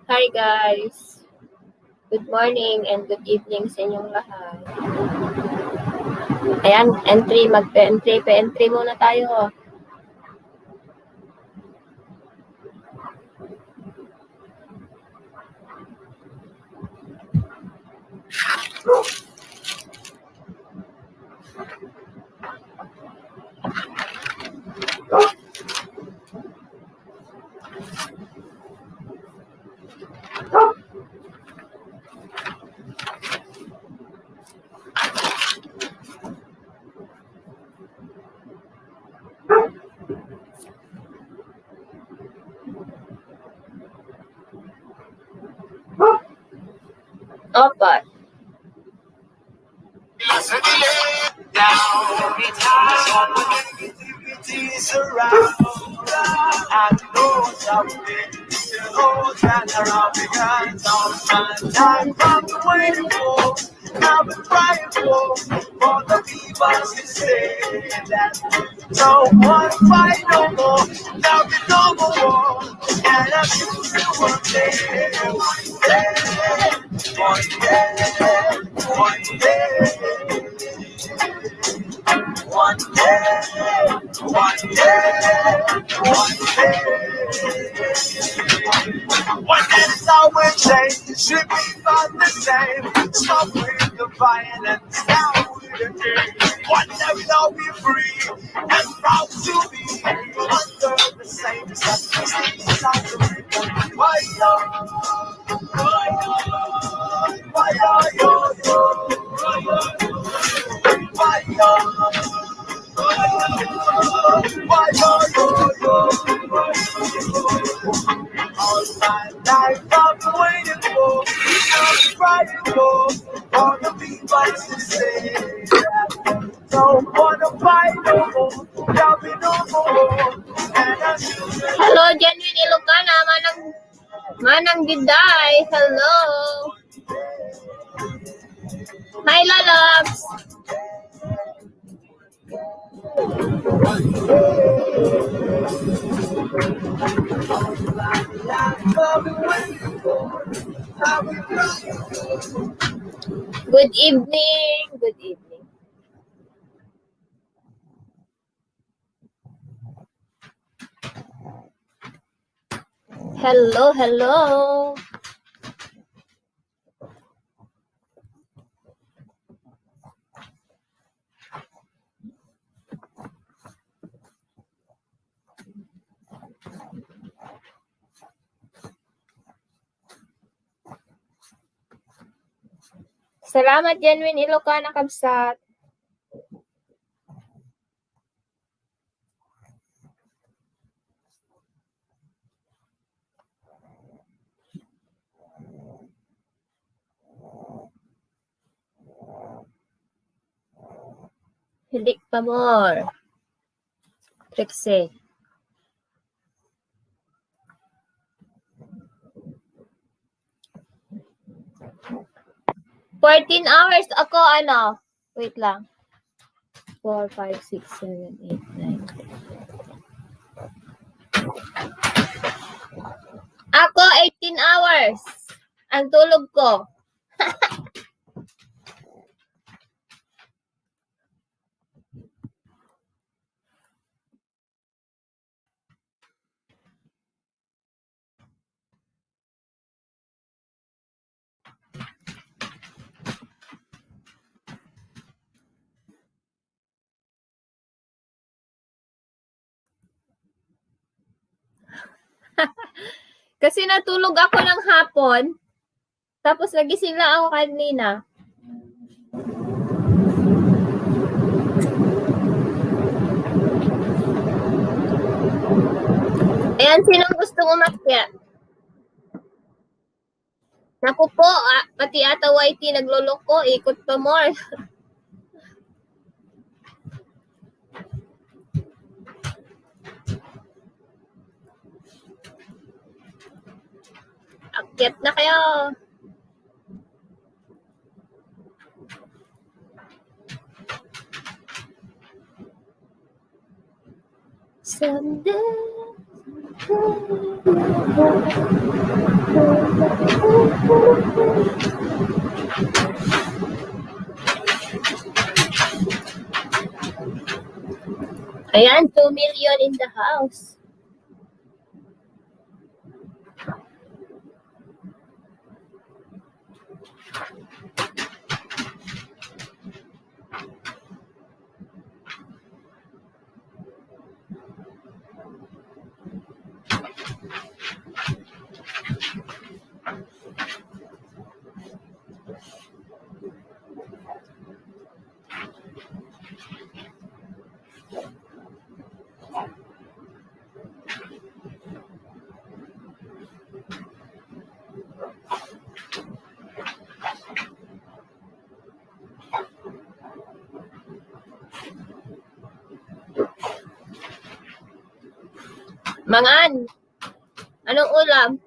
Hi guys! Good morning and good evening sa inyong lahat. Ayan, entry, pa-entry muna tayo. Opo. I've been crying for the people to say that don't want to fight no more. Now we no more war, and I choose to one day, one day it's always change. It should be about the same. Stop with the violence, down with the game. One day we'll all be free and proud to be under the same circumstances. Why all my life I've been waiting for, I'm crying for all the people to say that don't wanna fight no more, there'll be no more. And I should Hello, Genuine Ilocana, Manang Diday. Hello. Hi, Lalabs. Good evening. Good evening. Hello, hello. Salamat, Genuine Ilocana Kabsat. Hilik pa more. Trixie. $14 hours ako, ano? Wait lang. 4, 5, 6, 7, 8, 9. Ako, 18 hours. Ang tulog ko. Kasi natulog ako ng hapon. Tapos nagising lang ako kanina. Ayan, sinong gustong umakyat? Naku po, pati ata YT nagloloko, ikot pa more. Akyat na kayo. Someday. Ayan, 2 million in the house. Mangan, anong ulam?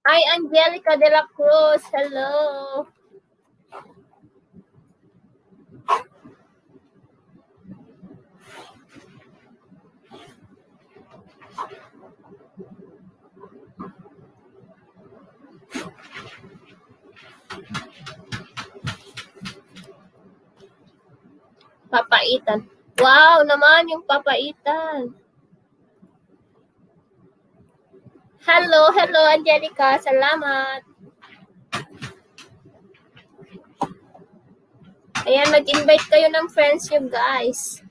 Hi, Angelica de la Cruz. Hello. Papaitan. Wow naman yung papaitan. Hello, hello Angelica. Salamat. Ayan, mag-invite kayo ng friends you guys.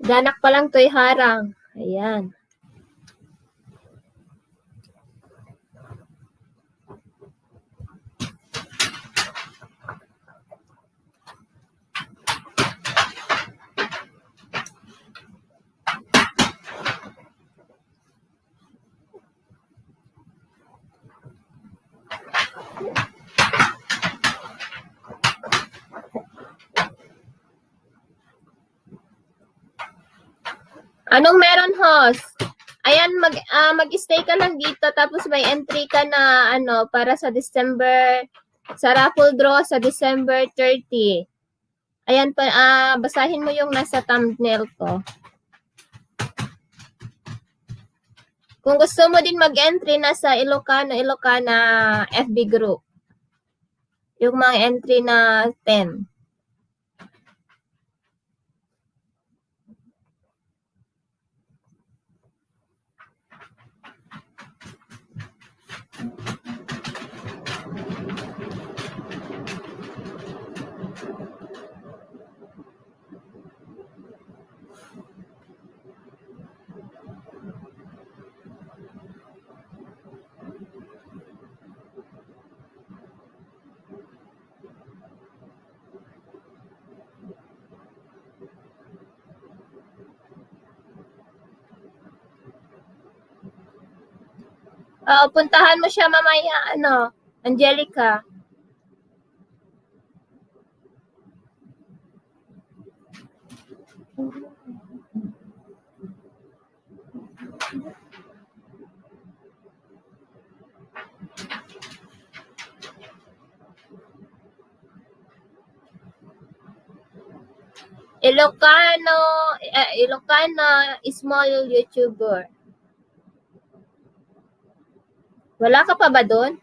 Danak pa lang to'y harang. Ayan. Anong meron, host? Ayan, mag-stay ka lang dito tapos may entry ka na para sa December, sa raffle draw sa December 30. Ayan, basahin mo yung nasa thumbnail ko. Kung gusto mo din mag-entry na sa Ilocana FB group. Yung mga entry na 10. Puntahan mo siya mamaya, Angelica. Ilocana small YouTuber. Wala ka pa ba doon?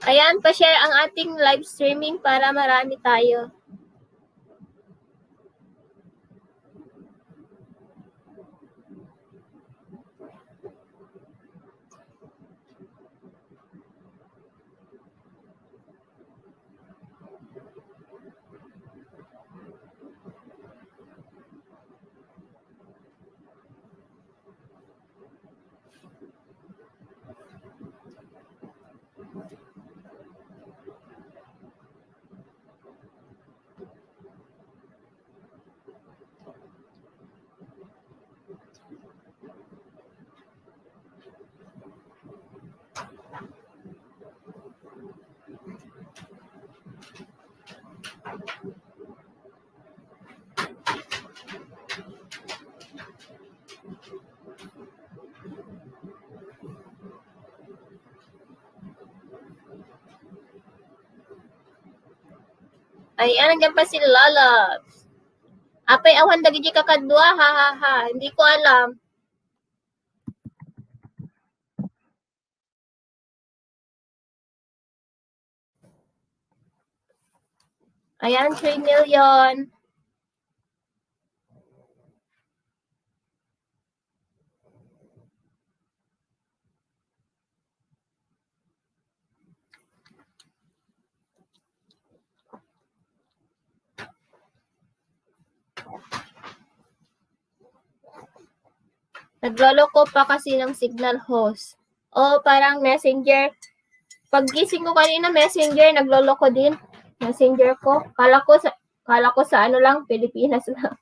Ayan, pa-share ang ating live streaming para marami tayo. Ayan, nandiyan pa si Lala. Apay awan dagi di kakadwa, ha ha ha. Hindi ko alam. Ayan, 3 million. Nagloloko pa kasi ng signal host. O parang messenger. Pag gising ko kanina, messenger, nagloloko din. Messenger ko. Kala ko sa ano lang, Pilipinas lang.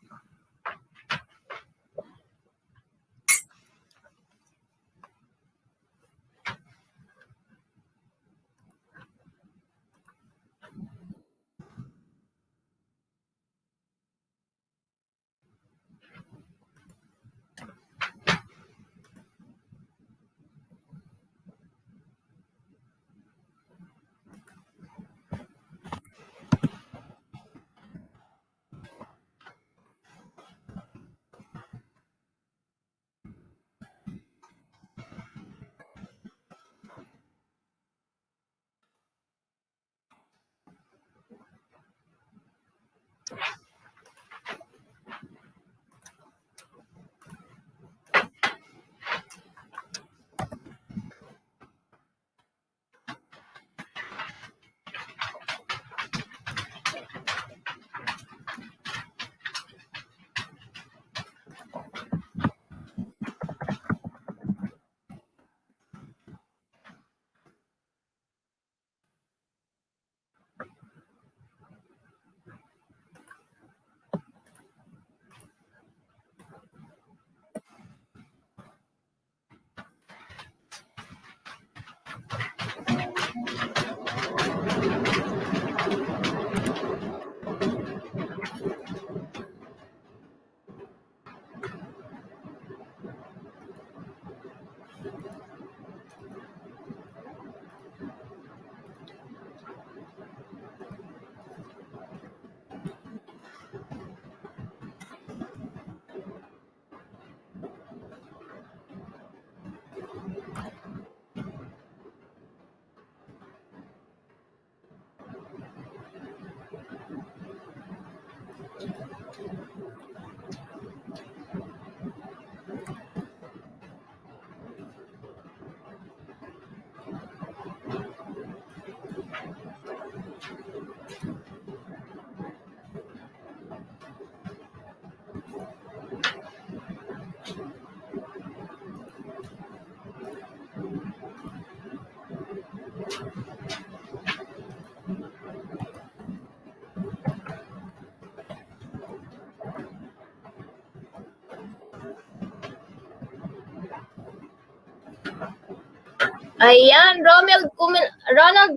Ayan, Ronald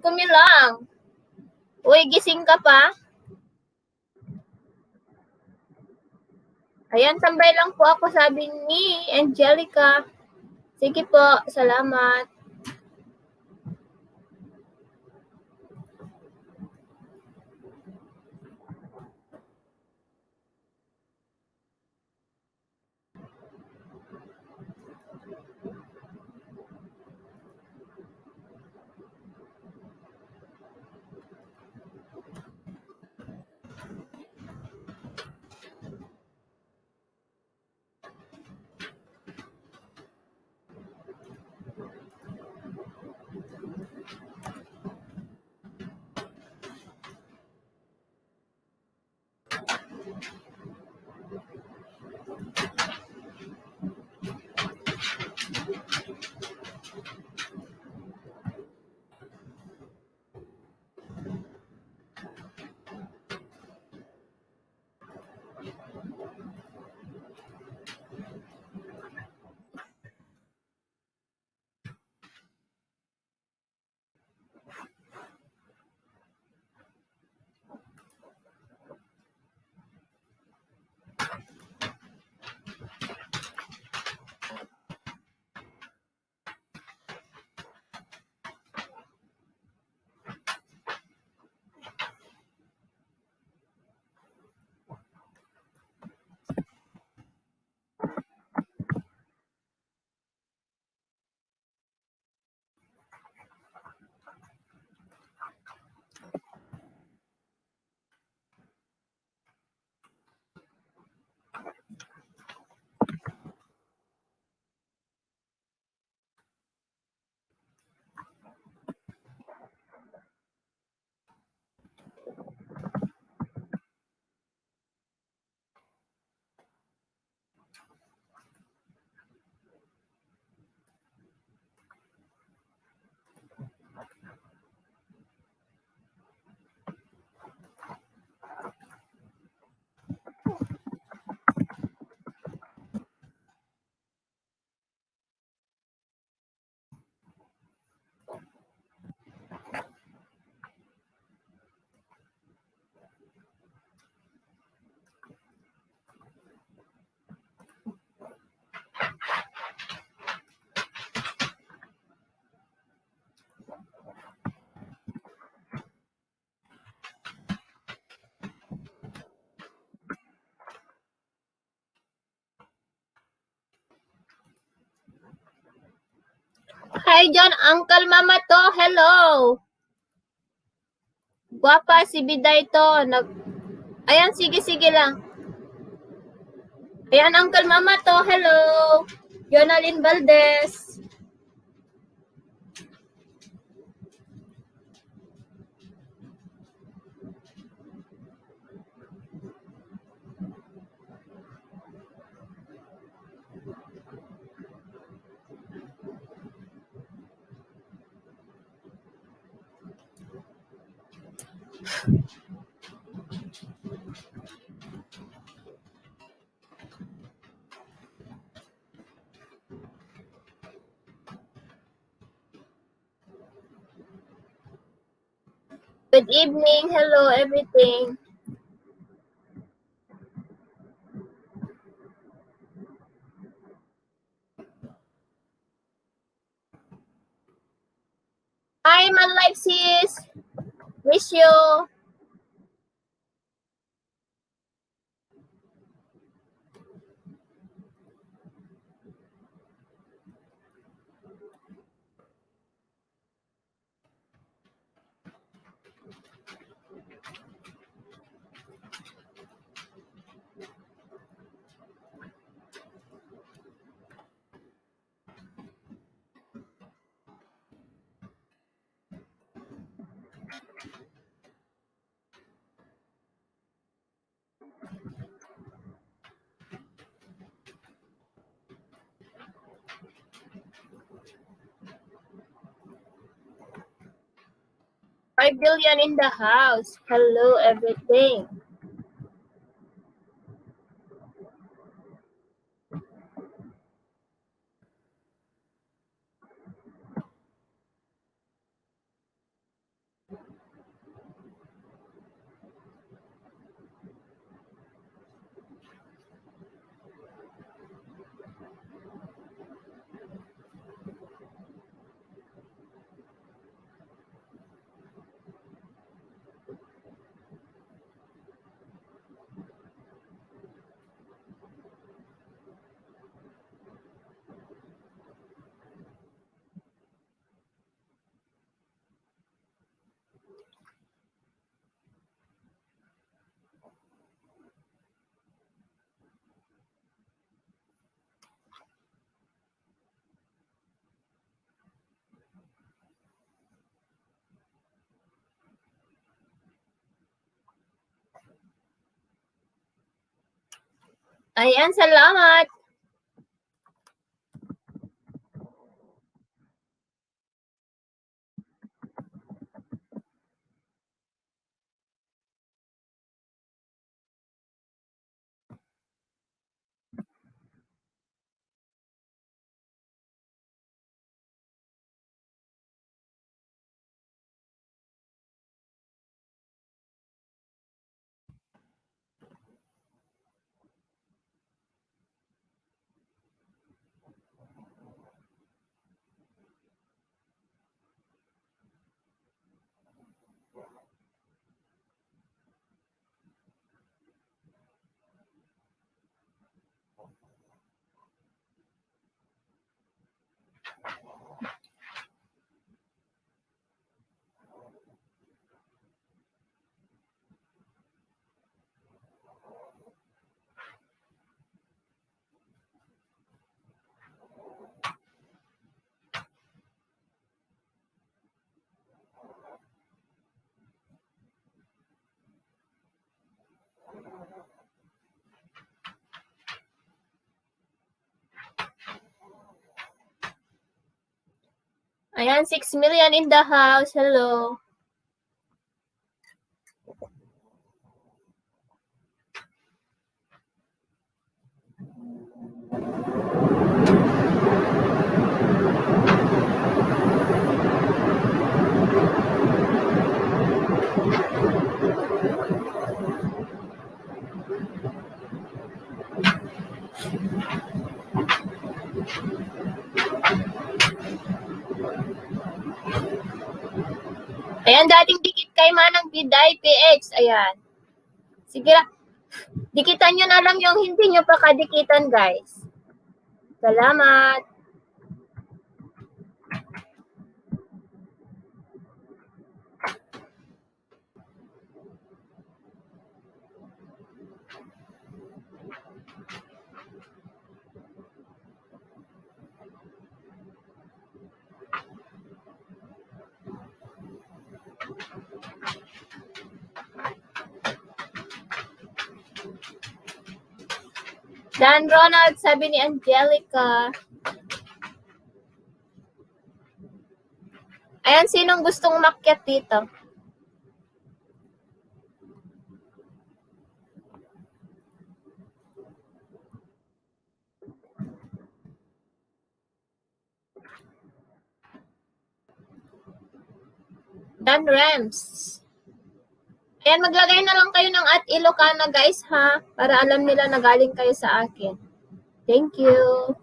Kumilang. Uy, gising ka pa? Ayan, tambay lang po ako, sabi ni Angelica. Sige po, salamat. Hi, John. Uncle Mama to. Hello. Guwapa si Biday to. Ayan, sige lang. Ayan, Uncle Mama to. Hello. Jonalyn Valdez. Good evening. Hello, everything. Hi, my life sis. Miss you. $5 billion in the house. Hello, everything. Ayan, salamat. Ayan, 6 million in the house. Hello. Ayan, dating dikit kay Manang Biday PX. Ayan. Sige, dikitan nyo na lang yung hindi nyo pa kadikitan, guys. Salamat. Dan Ronald, sabi ni Angelica. Ayan, sinong gustong umakyat dito? Dan Rems. Ayan, maglagay na lang kayo ng @Ilocana guys ha, para alam nila na galing kayo sa akin. Thank you.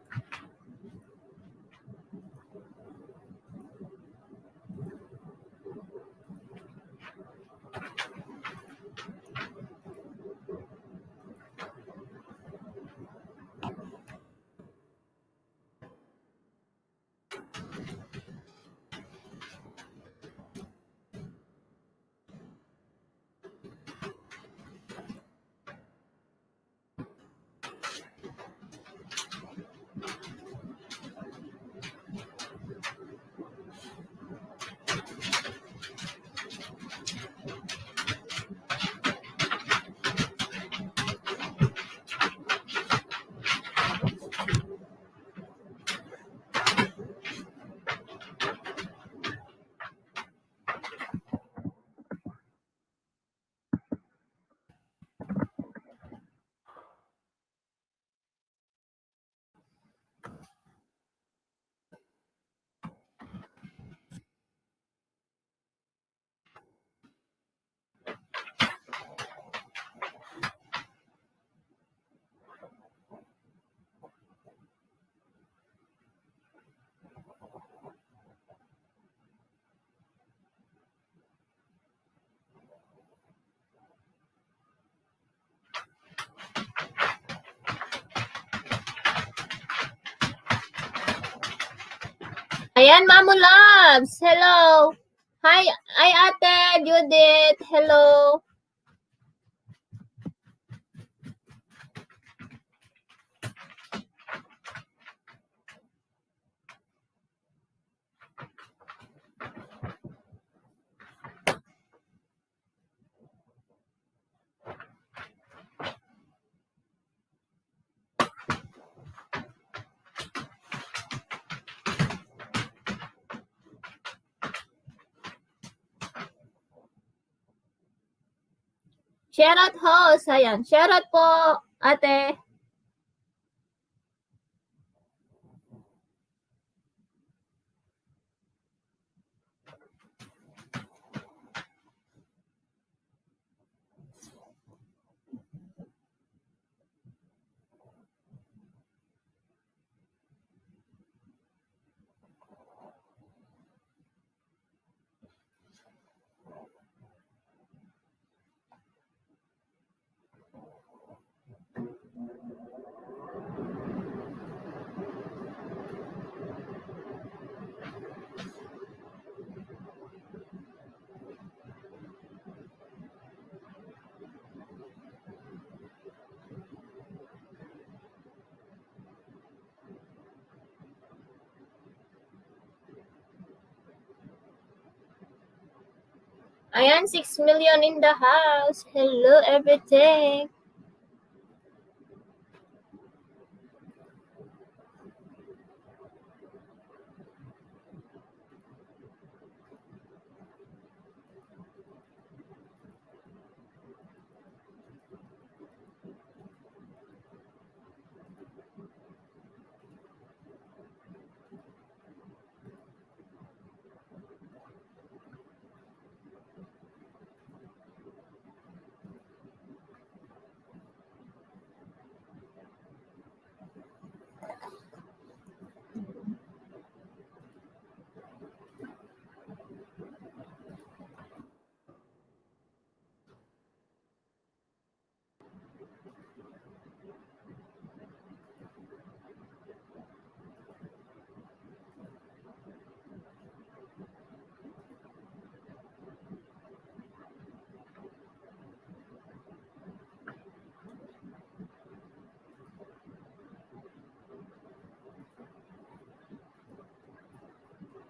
Ayan, Mamu Loves. Hello. Hi, Ate Judith. Hello. Shoutout host. Ayan. Shoutout po, ate. Ayan, 6 million in the house. Hello, everything.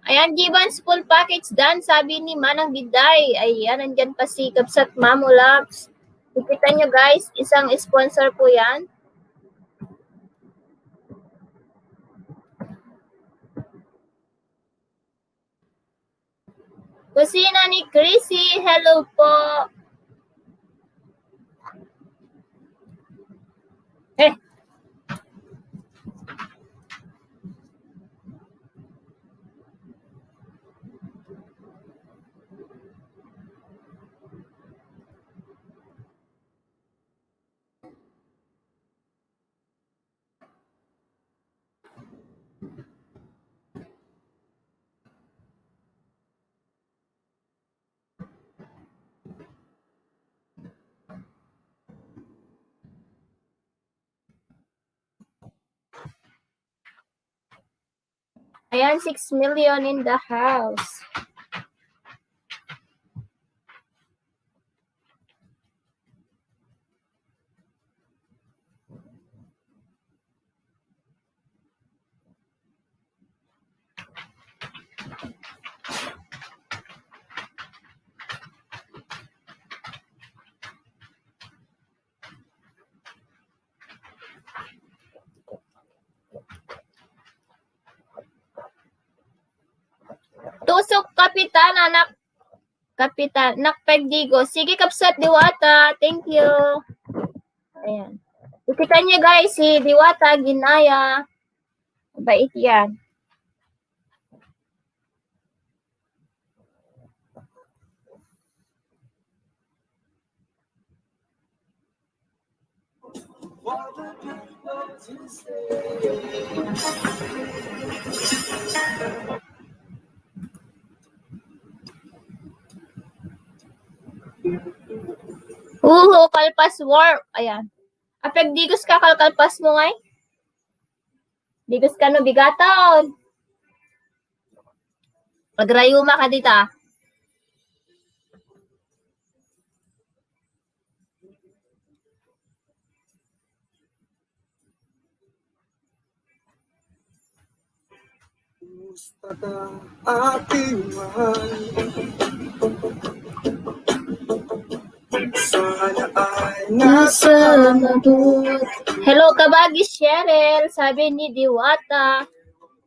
Ayan, Gibbons full package done, sabi ni Manang Biday. Ayan, nandyan pa si Kapsat Mamu Loves. Ikita nyo guys, isang sponsor po yan. Kusina ni Chrissy, hello po. Eh, ayan, 6 million in the house. Tusok, Kapitan, anak. Kapitan, nakpagdigo. Sige, Kapsat Diwata. Thank you. Ayan. Kita niyo guys, si Diwata, ginaya. Bait yan. Kalpas war. Ayan. Apeg digos ka kalpas mo ngay? Digos ka no bigaton. Pagrayuma ka dita. Ating mahal, sana ay nasa mabut. Hello, kabagi Cheryl. Sabi ni Diwata.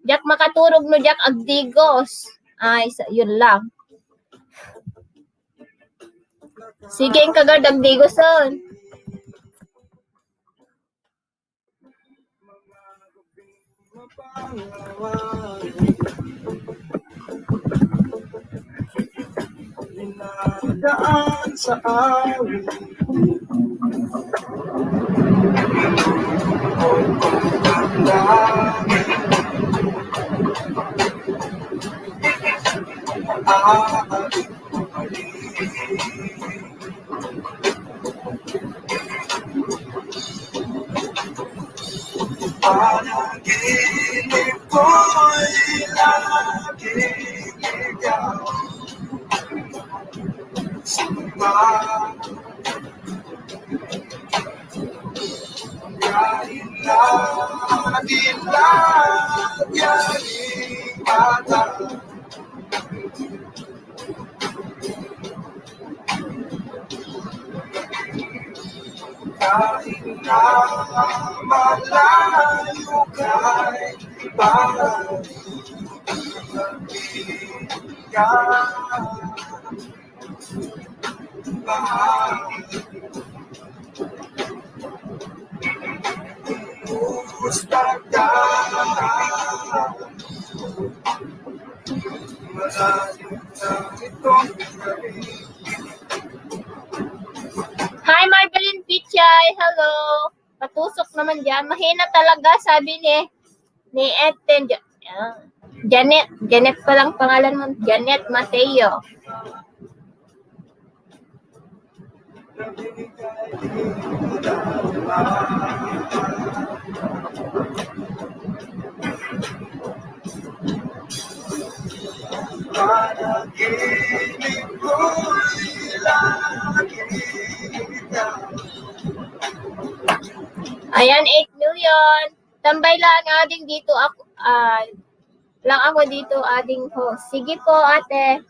Jack makaturog no Jack agdigos. Ay, yun lang. Sige, ang kagad agdigoson. daan sa awit. Panaginip ko'y laging ikaw. Kahit lagi lagyaring mata, kahit na malayo ka'y parang Kumusta ka? Malalim na itong gabi. Hi, Marvelyn Pichay. Hello. Patusok naman dyan. Mahina talaga, sabi ni Eten. Janet. Janet pa lang pangalan mo. Janet Mateo. Panaginip ko'y laging ikaw. Ayan, 8 million. Tambay lang ading dito ako. Lang ako dito ading host. Sige po, ate.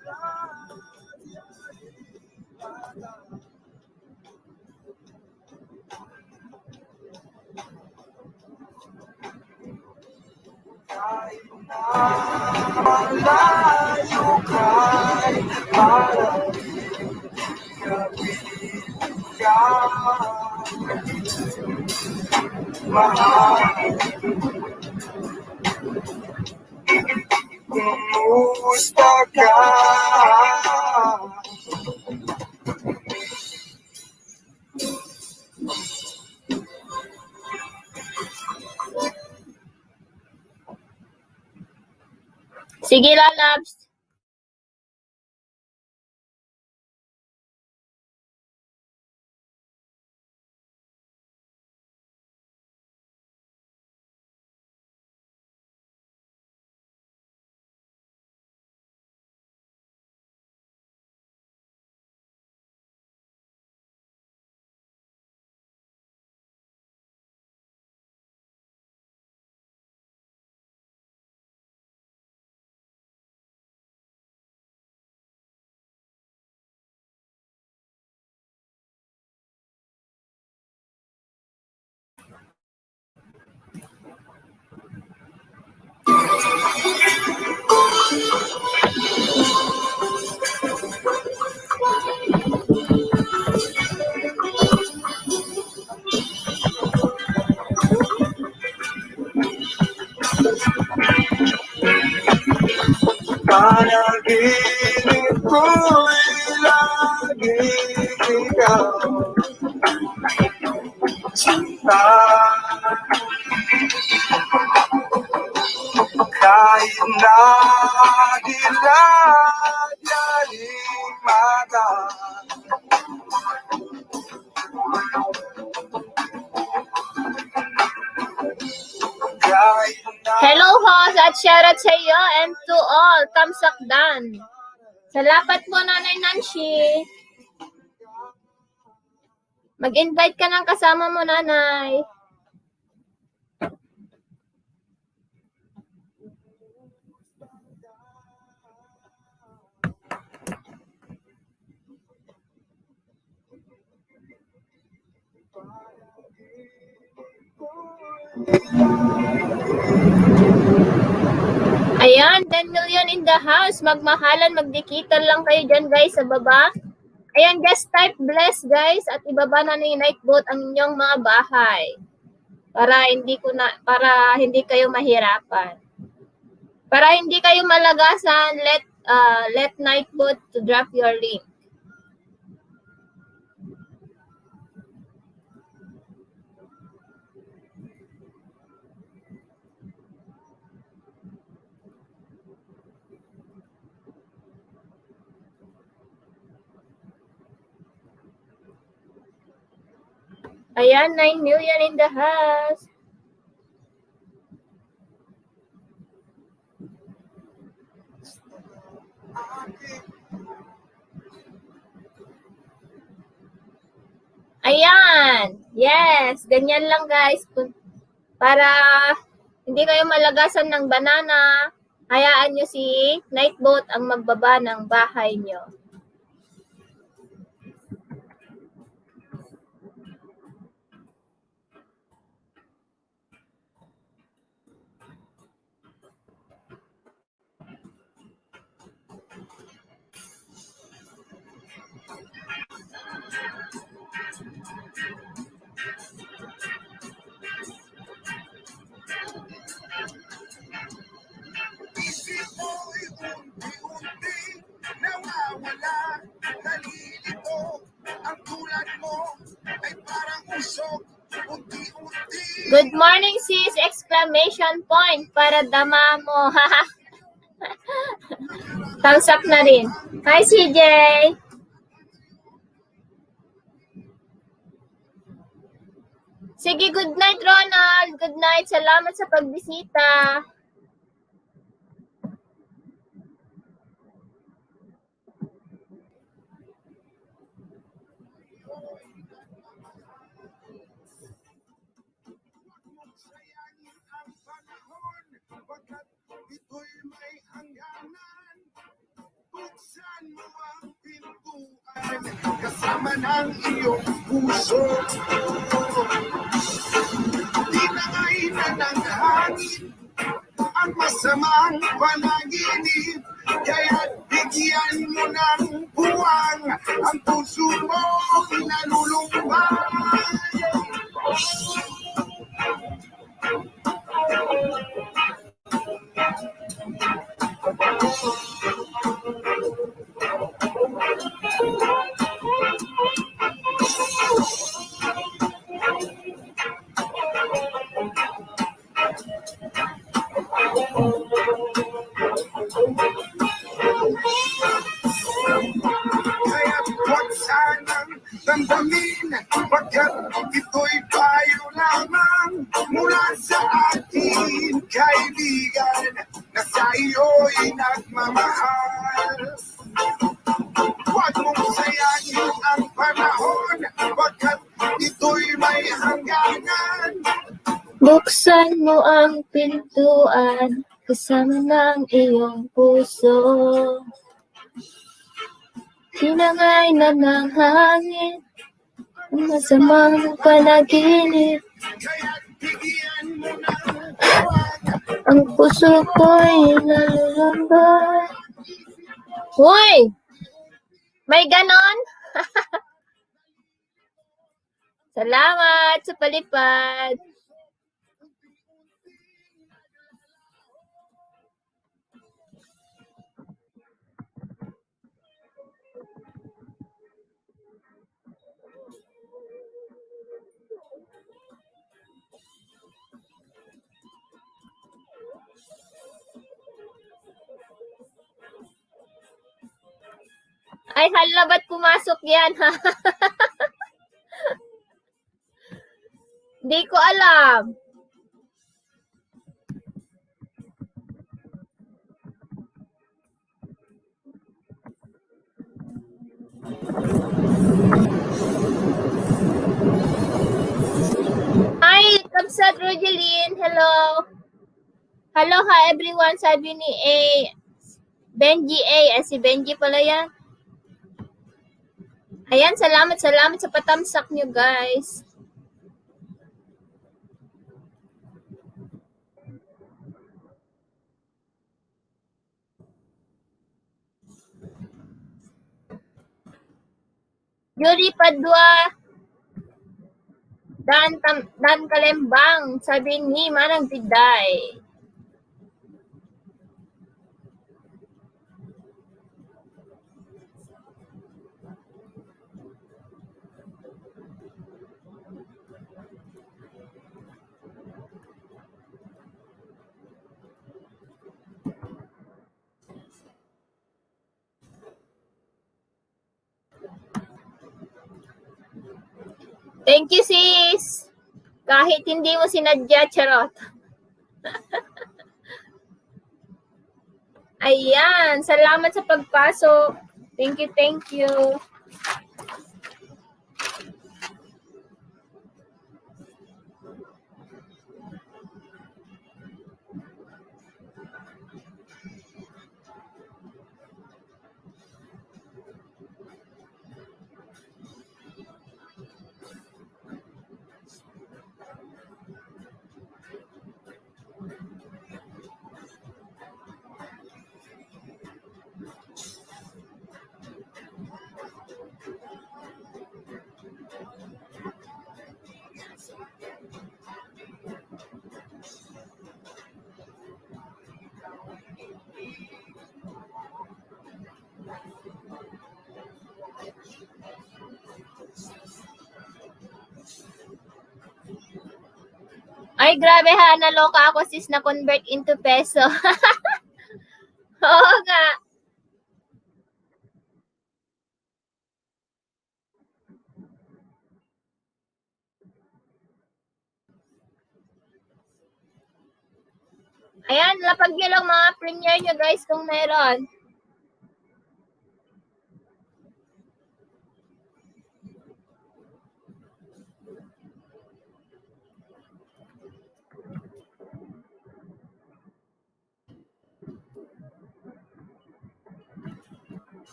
Malayo ka'y para mahal. Kumusta ka? Sige, lalabs. Panaginip ko'y laging ikaw, sinta. Kahit na dilayaling mata, kahit na Hello, host, at shoutout sa iyo and to all. Kamsakdan. Salamat po, Nanay Nancy. Mag-invite ka ng kasama mo, Nanay. Ayan, 10 million in the house. Magmahalan, magdikitan lang kayo dyan, guys, sa baba. Ayan, just type bless, guys, at ibaba na ni Nightbot ang inyong mga bahay. Para hindi kayo mahirapan. Para hindi kayo malagasan, let Nightbot to drop your link. Ayan, 9 million in the house. Ayan. Yes, ganyan lang, guys. Para hindi kayo malagasan ng banana, hayaan nyo si Nightbot ang magbaba ng bahay nyo. Good morning, sis! Exclamation point para dama mo. Thumbs up na rin. Hi, CJ! Sige, good night, Ronald. Good night. Salamat sa pagbisita. ito'y may hangganan. Buksan mo ang pintuan, kasama ng iyong puso. Di na kainan ng hangin ang masamang panaginip, kaya't bigyan mo ng buwang ang puso mo inalulumbay. Kaya't huwag sanang damdamin pagkat ito'y payo lamang mula sa ating kaibigan na sa iyo'y nagmamahal. Huwag mong sayangin ang panahon pagkat ito'y may hangganan. Buksan mo ang pintuan kasama ng iyong puso. Hinangay na ng hangin ang masamang panaginip. Kaya't bigyan mo ng buwan. Ang puso ko'y nalulambay. Hoy! May ganon? Salamat sa palipad. Ay, hala, ba't pumasok yan, ha? Di ko alam. Hi, Kapsat Rogeline. Hello. Hello, ha, everyone. Sabi ni Benji A. Si Benji pala yan. Ayan, salamat sa patamsak nyo, guys. Yuri Padua, Dan Kalembang, sabi ni Manang Piday. Thank you, sis. Kahit hindi mo sinadya, charot. Ayan, salamat sa pagpasok. Thank you, thank you. Ay, grabe ha, naloka ako sis na convert into peso. Oo nga. Ayan, lapag nyo lang mga premiere nyo guys kung meron.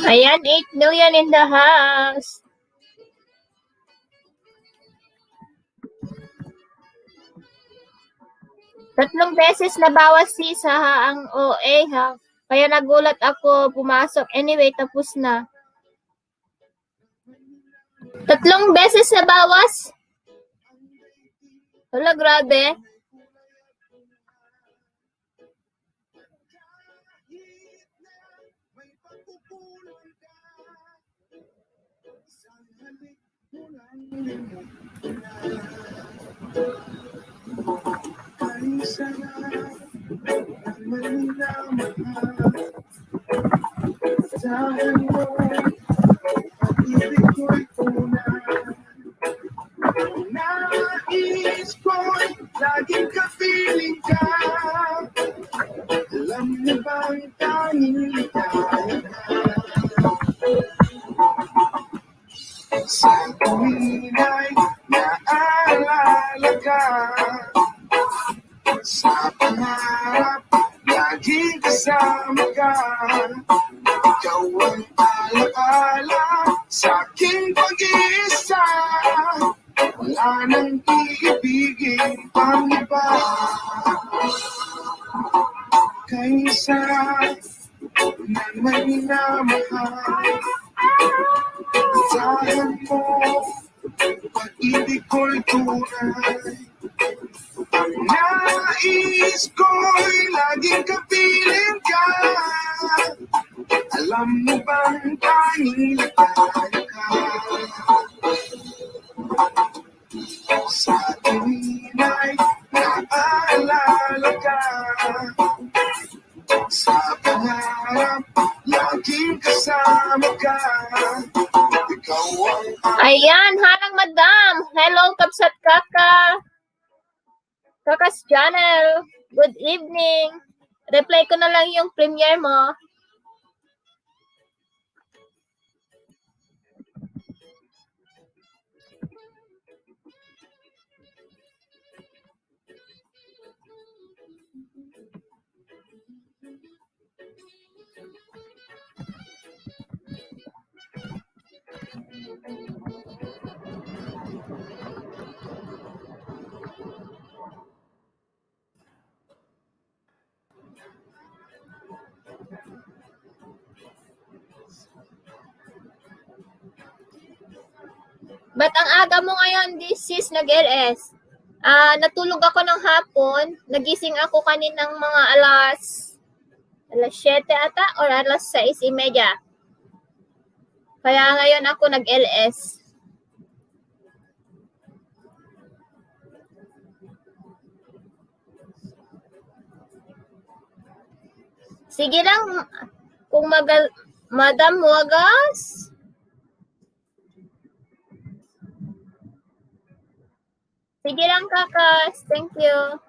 Ayan, 8 million in the house. Tatlong beses na bawas sa ang OA ha. Kaya nagulat ako, pumasok. Anyway, tapos na. Tatlong beses na bawas? Wala, grabe. Nais ko'y laging kapiling ka. Alam mo bang tanging ligaya ka? Sa tuwing ay naalala ka. Sa pangarap, laging kasama ka. Ikaw ang alaala sa aking pag-iisa. Wala nang iibigin pang iba. Kay sarap ng may minamahal. Asahan mo, pag-ibig ko'y tunay. Ang nais ko'y laging kapiling ka. Alam mo bang tanging ligaya ka? Sa tuwing ay naalala ka. Sa pangarap, laging kasama ka. Ikaw ang Ayan, halang madam. Hello, Kapsat Kaka. Kakas channel. Good evening. Reply ko na lang yung premiere mo. Ba't ang aga mo ngayon, sis, nag-LS? Natulog ako ng hapon. Nagising ako kaninang mga alas 7 ata or alas 6:30. Kaya ngayon ako nag-LS. Sige lang, kung Madam Wagas. Sige lang, Kakas. Thank you.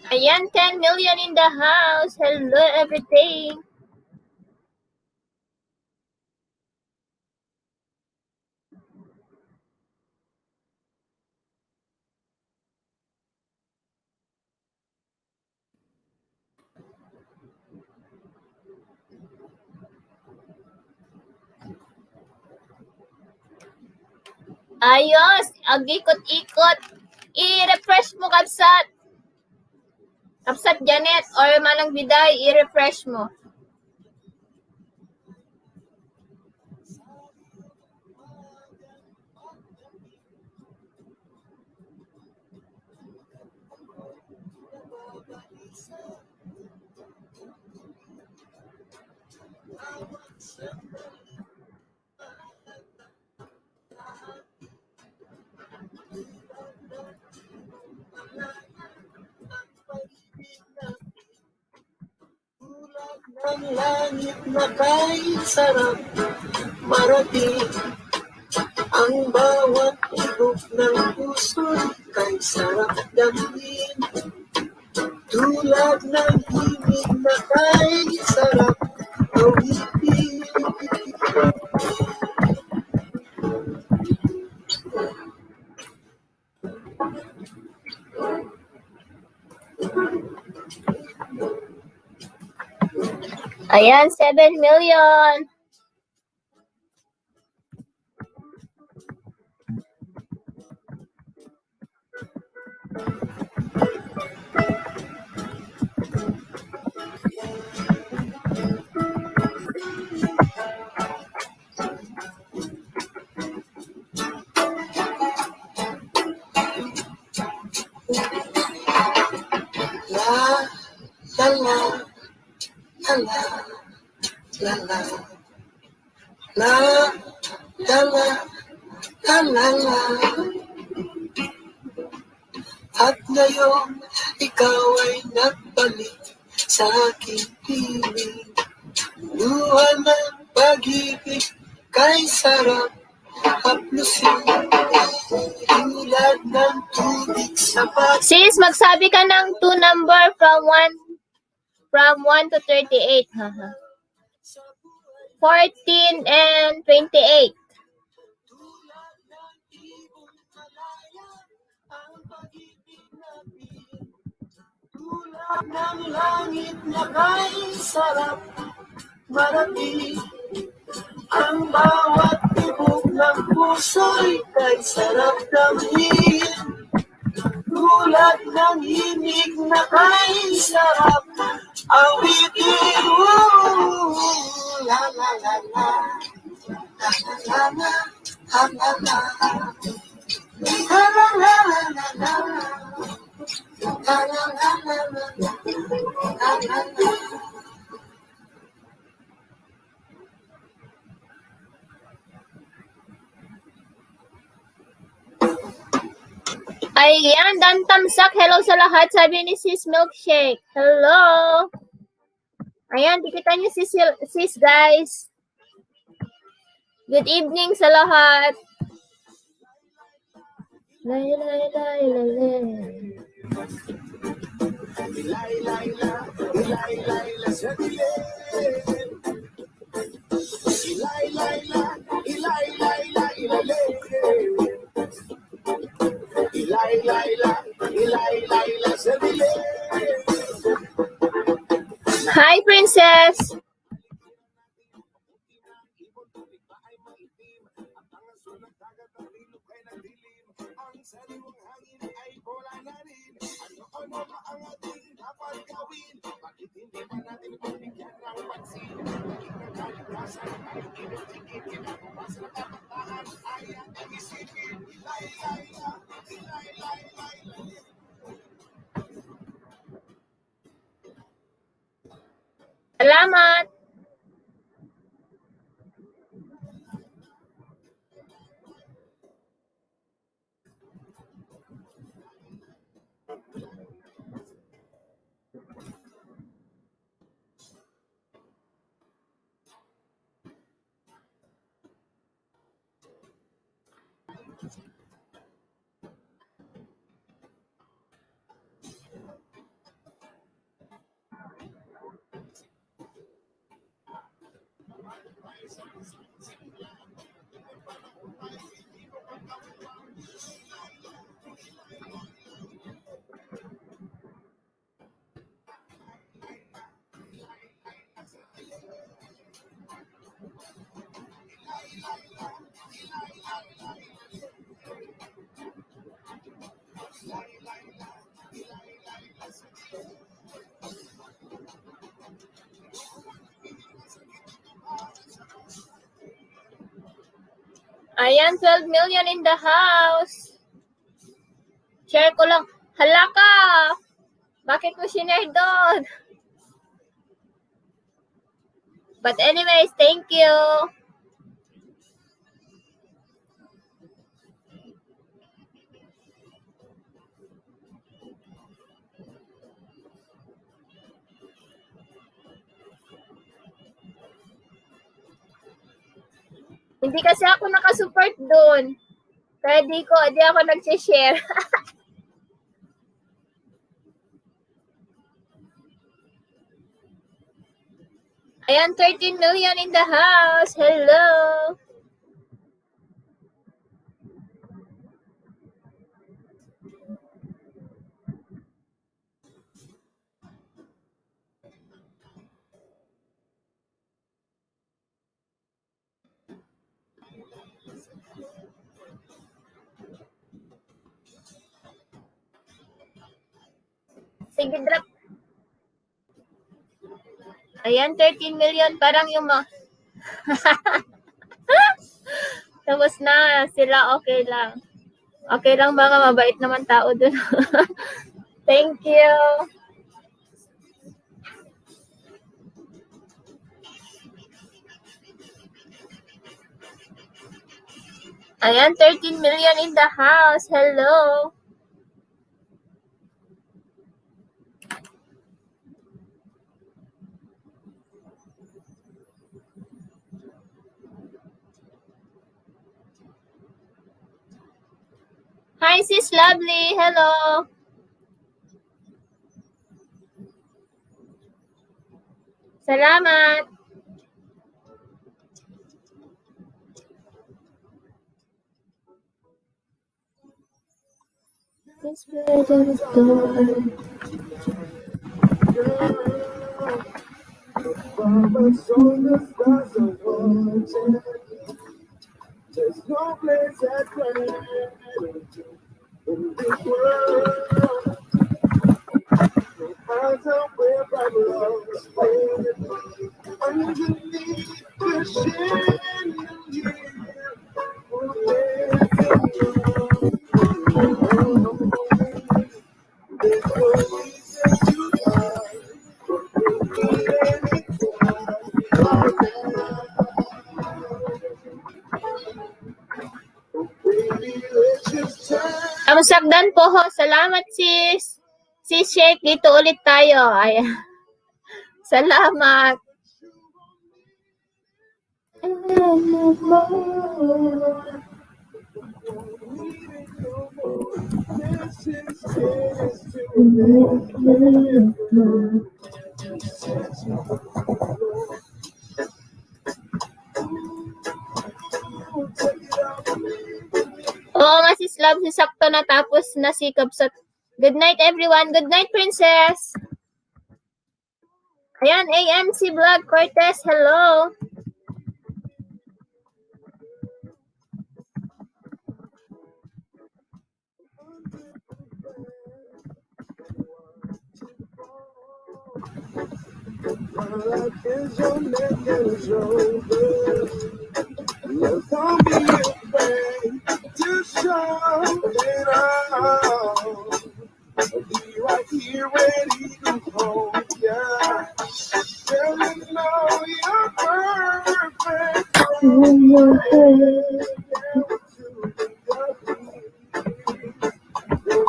Ayan, 10 million in the house. Hello, everything. Ayos, ang ikot-ikot. I-refresh mo, Kapsat. Kapsat Janet or Manang Biday, i-refresh mo. Ng langit na kay sarap marating ang bawat tibok ng puso kay sarap damhin tulad ng himig na kay sarap awitin. Ayan, 7 million. La la la la la la la la la la la. At ngayon, ikaw ay nagbalik sa aking piling. Luha ng pag-ibig kay sarap haplusin. Tulad ng tubig sa bag. Sis, magsabi ka ng 2 number from 1 to 38. Haha. 14 and 28. Tulad ng langit na kay sarap marating ang bawat tibok ng puso'y kay sarap damhin tulad ng himig na kay sarap awitin. La la la la la la la la la la la la la la la. La la la la la la la la. Ayan, Dan Tamsak. Hello sa lahat. Sabi ni Sis Milkshake. Hello. Ayan, dikita niyo sis guys. Good evening sa lahat. Lay, lay, lay, lay, lay. Ilay, layla, ilay, layla sa dilim. Ilay, layla, ilay, layla, ilalim. Ilay, layla, ilay, layla sa dilim. Hi, Princess. Ano ba ang ating dapat gawin? Bakit hindi ba natin pagbigyan ng pansin? Magiging kalikasan ay ibigin kinabas na kabataan ay ang isipin. Ilay, layla, ilay, layla, ilay. Salamat. Ayan, 12 million in the house. Share ko lang. Hala ka! Bakit mo sinare doon? But anyways, thank you. Hindi kasi ako nakasupport doon. Kaya di ako nag-share. Ayan, 13 million in the house. Hello. Sige, drop. Ayan, 13 million. Parang yung tapos na. Sila okay lang. Okay lang, mga mabait naman tao dun. Thank you. Ayan, 13 million in the house. Hello. Hi, sis Lovely. Hello. Salamat. This weather is gone. There's no place I'd rather in this world. No matter where my love is waiting, underneath the chandelier, there's no reason to hide. Ang sakdan po ho. Salamat, sis. Sis Shake, dito ulit tayo. Ayan. Salamat. Oo nga, sis Love, sisakto na tapos nasikap sa... Good night, everyone. Good night, princess. Ayan, AMC Vlog Cortez, hello. My life is your neck and shoulders. Don't be afraid to show it all. I'll be right here ready to hold ya. Tell you know you're perfect. Don't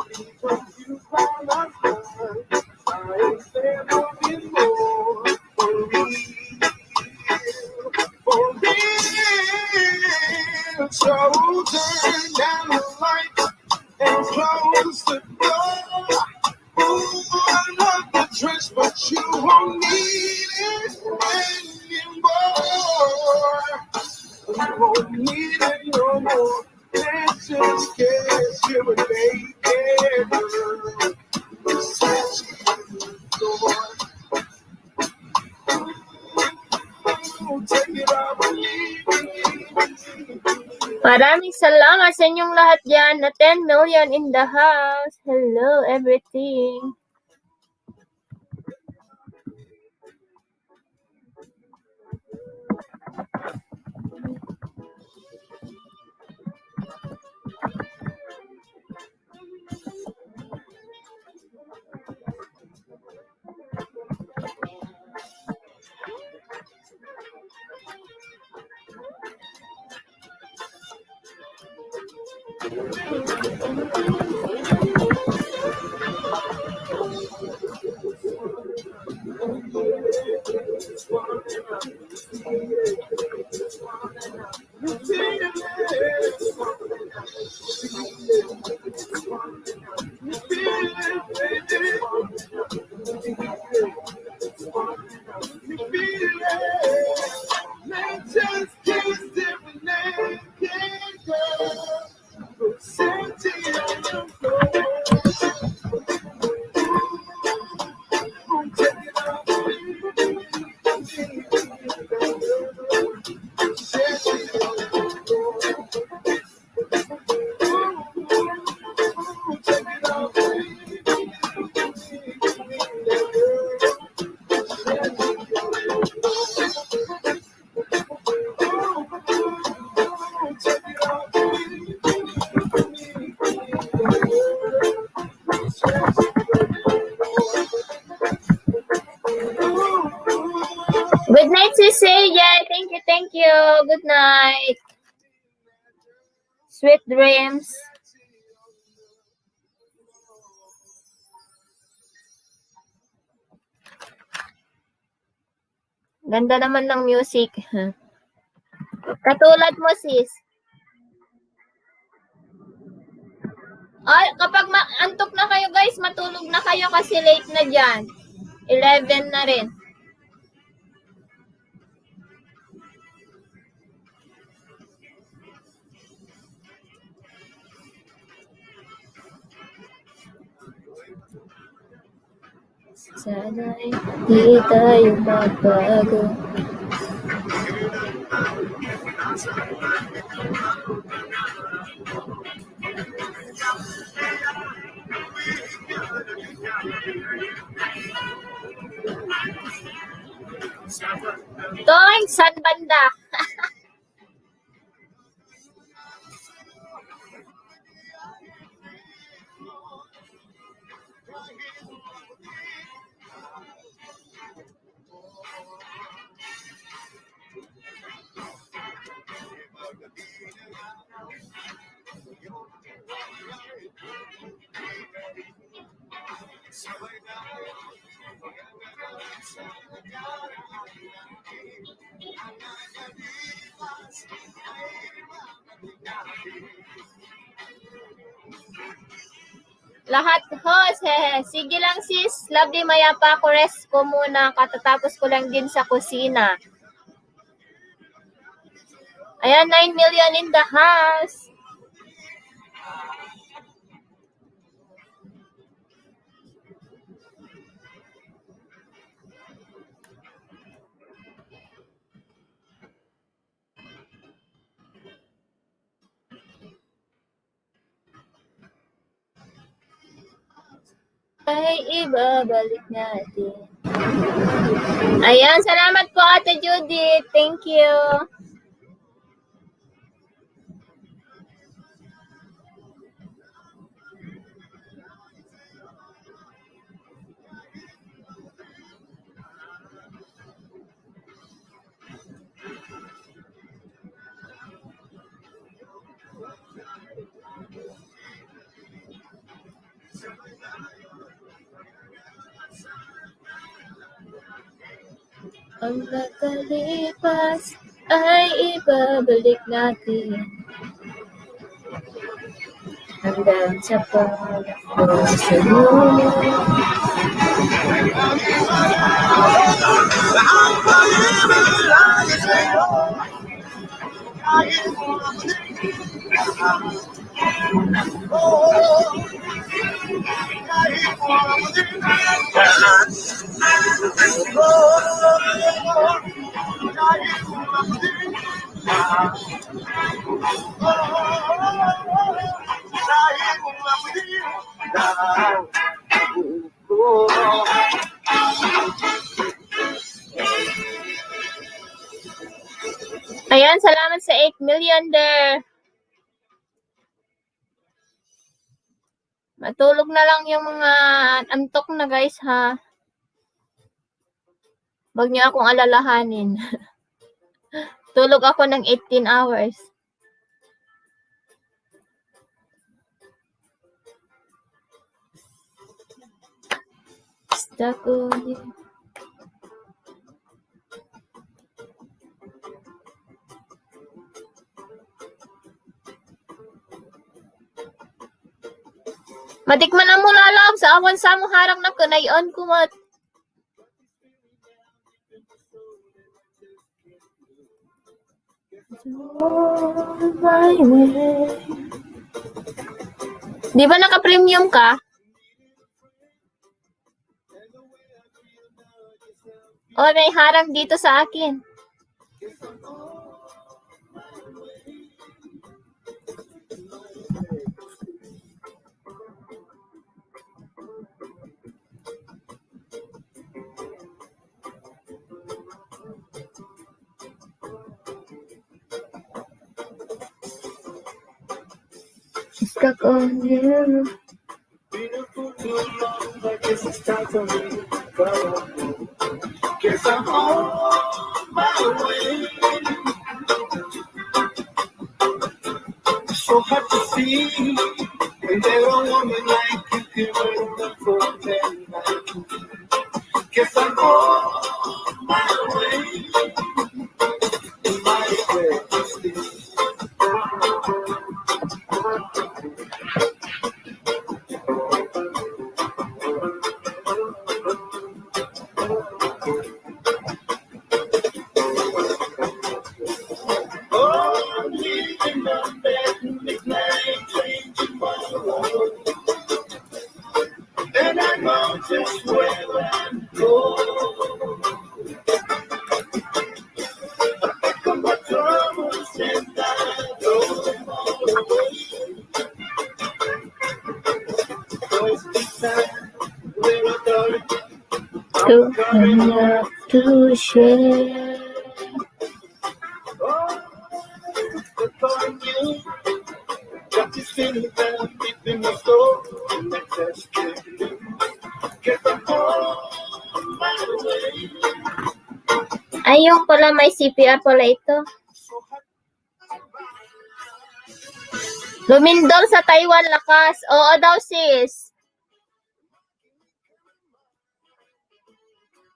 be confused by my smile. I ain't there looking more for real. For real. So turn down the lights and close the door. Ooh, I love the dress, but you won't need it anymore. You won't need it no more. Let's just get you a naked girl. Such a boy. Take it out with me. Maraming salamat sa inyong lahat dyan na 10 million in the house. Hello, everything. Good night, Sis Seya. Thank you, thank you. Good night. Sweet dreams. Ganda naman ng music. Katulad mo, sis. Ay, kapag antok na kayo, guys, matulog na kayo kasi late na dyan. 11 na rin. Sana'y di tayo magbago. Toy, san banda? Lahat host. Sige lang sis. Lovely, maya pa ako. Rest ko muna. Katatapos ko lang din sa kusina. Ayan, 9 million in the house. Ay, ibabalik natin. Ayan, salamat po Ate Judith. Thank you. Ang nakalipas ay ibabalik natin hanggang sa pagko sa mundo. Ayan, salamat sa 8 million there. Matulog na lang yung mga antok na guys ha. Huwag niyo akong alalahanin. Tulog ako ng 18 hours. Stuck on you. Matikman na mo lalab sa awan sa mo harang na kanayon ko mat. Di ba naka-premium ka? O, may harang dito sa akin. Stuck on you. Beautiful too long, but guess it's time for me to go. Guess I'm on my way. So hard to see when there a woman like you can run for a man like you. Guess I'm on my way. My way. And I know just where I'm going. I pick up my troubles and I throw them all away. Cause this time we're a dark, To enough to share. oh, the thought you got this feeling down deep in my soul. And that's just killing. Guess I'm on my way. Ayun pala, may CPR pala ito. Lumindol sa Taiwan, lakas. Oo daw, sis.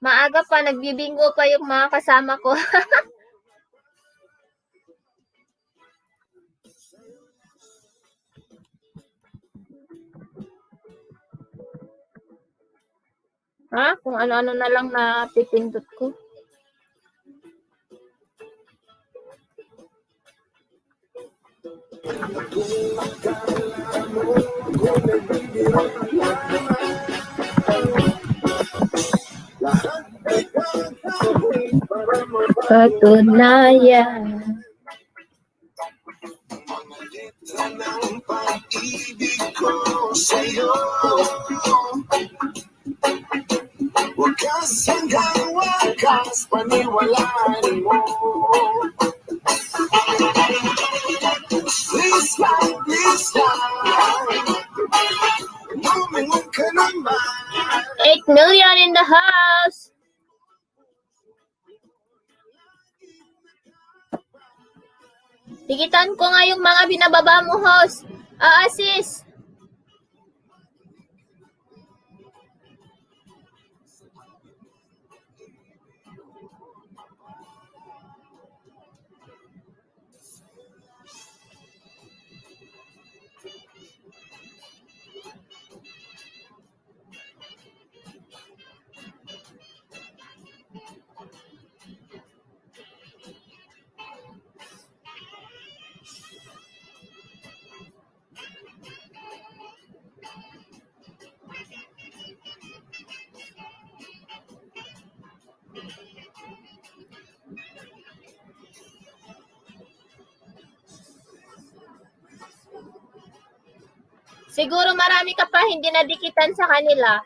Maaga pa, nagbibingo pa yung mga kasama ko. Ha? Kung ano-ano na lang na pipindot ko. Katunayan. Ng pag-ibig ko sa'yo. Wakas hanggang wakas, paniwalaan mo. Please like, lumingon ka naman. 8 million in the house. Tigitan ko nga yung mga binababa mo, host. Sis. Siguro marami ka pa hindi nadikitan sa kanila.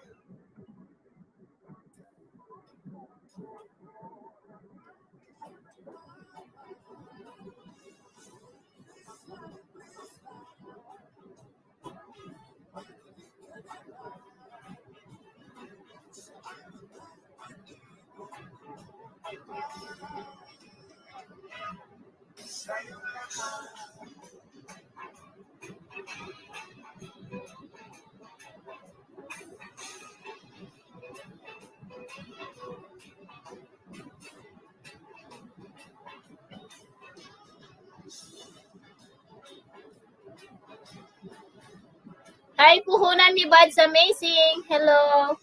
Hi, puhunan ni Buds Amazing. Hello.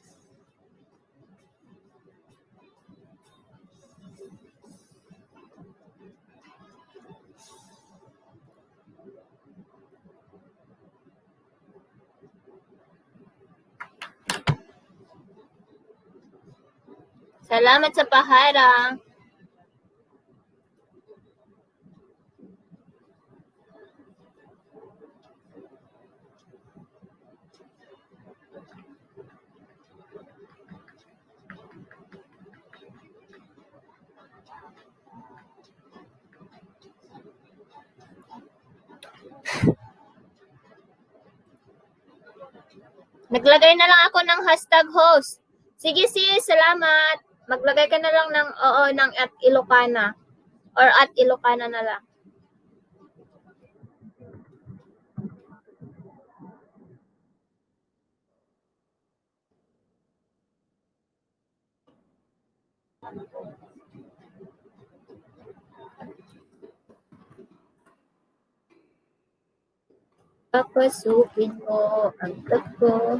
Salamat sa paharang. Naglagay na lang ako ng hashtag host. Sige sis, salamat. Maglagay ka na lang ng oo ng at Ilocana. Or at Ilocana na lang. Papasukin mo ang tagpo.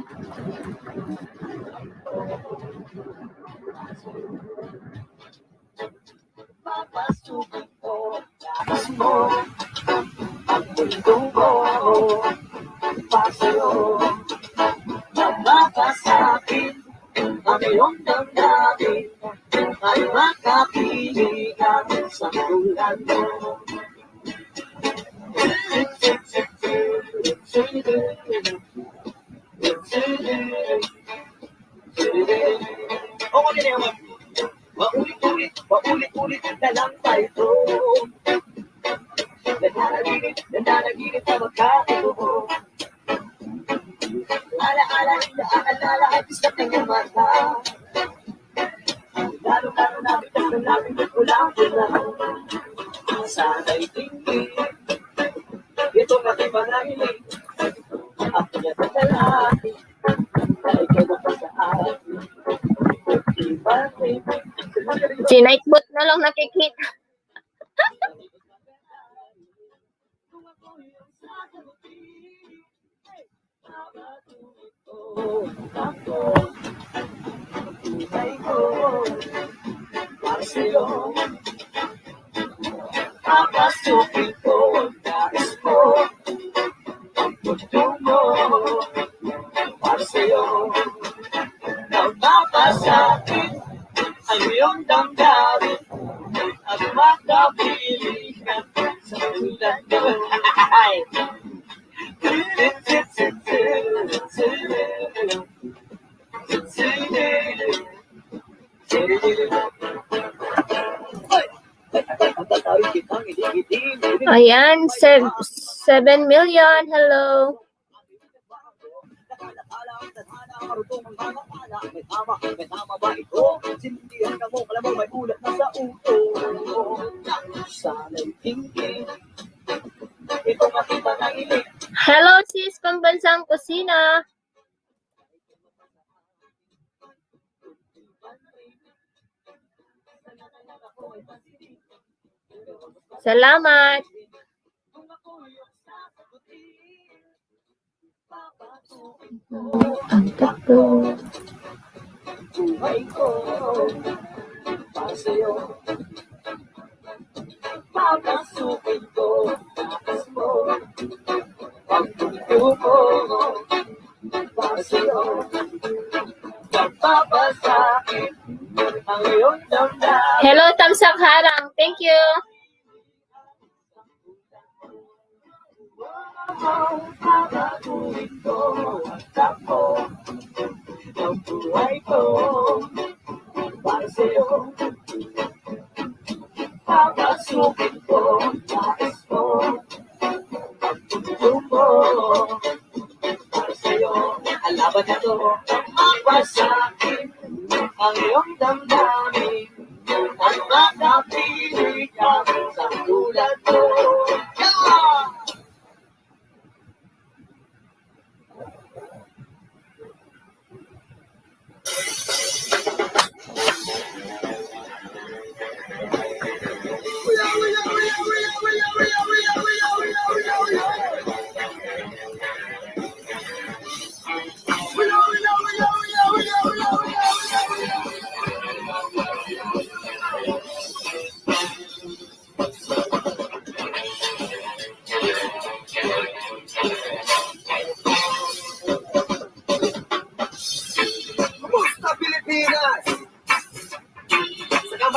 Papasukin ko, takas mo, ang mundo ko, pasayo, namakasakin, ang iyong damdamin, ay makapiligan sa tulad mo. Okay na naman. Paulit-ulit na lang tayo. Nananaginip na magkakaroon. Ala-ala, naaalala at isa ng iyong mata. Lalo-lalo namin at namin at ulang lang. Sana'y tingin, ito natin manahimik. At niya sa lalaki, ay kayo pa sa akin. Si Nightbot na lang nakikita. Papasukin ko ang nais mo, ang mundo mo, para sa'yo. Nagpapasakin ang iyong damdamin at makapilihan sa tulad mo. Ayan, 7 million. Hello. May tama ba ito? Sindihan ka mo, alam mo may ulat na sa ulo. Sana'y tingin, ito makita na ilig. Hello sis, pambansang kusina. Salamat. Ang takbo. Buhay ko, para sa'yo. Papasukin ko, takas mo. Ang mundo ko, para sa'yo. Nagpapasakin ang iyong damdamin. Hello, Tamsak Harang. Thank you. Papasukin ko, ang takbo ng buhay ko, para sa'yo. Papasukin ko, takas mo. Ang mundo mo, para sa'yo. Alaban na to, mapasakin ang iyong damdamin at makapili ka sa tulad mo. Yeah!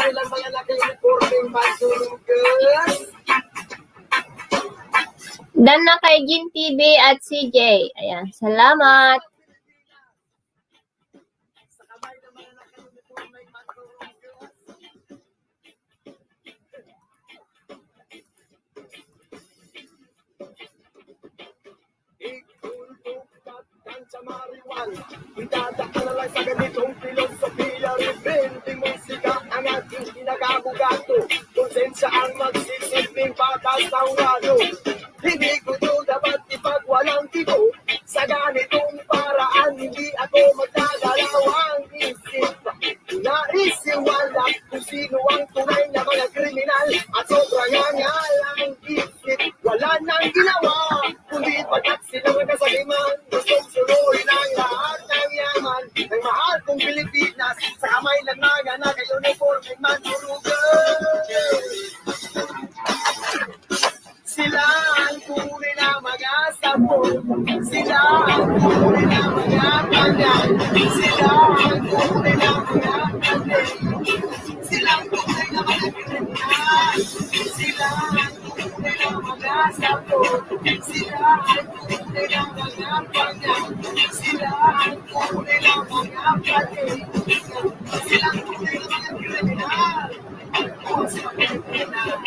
kamay lang mga naka-uniforming mansurugan. Dan na kay Gin TV at CJ. Ayan, salamat. Sa kamay ng mga naka-uniforming mansurugan. Sa Mariwan, itatak na lang sa ganitong filosofiya. Rebelde musika ang ating pinagabugato. Konsensya ang magsisilbing patas ng walo. Hindi ko ito dapat ipagwalang tiko. Sa ganitong paraan, hindi ako magdadalaw ang isip. Naisiwala kung sino ang tunay na mga kriminal. At sobrang angal ang isip. Wala nang ginawa, kundi pagkat silang kasaliman. Gustong sunurin ang lahat ng yaman ng mahal kong Pilipinas. Sa kamay lang mga naka-uniforming mansurugan. Sila ang tunay na mga sabon. Sila ang tunay na mga panyan. Sila ang tunay na mga panyan. Sila ang tunay na mga kriminal. Sila ang tunay na mga sabon. Sila ang tunay na mga panyan. Sila ang tunay na mga panyan. Sila ang tunay na mga kriminal. Sila ang kriminal.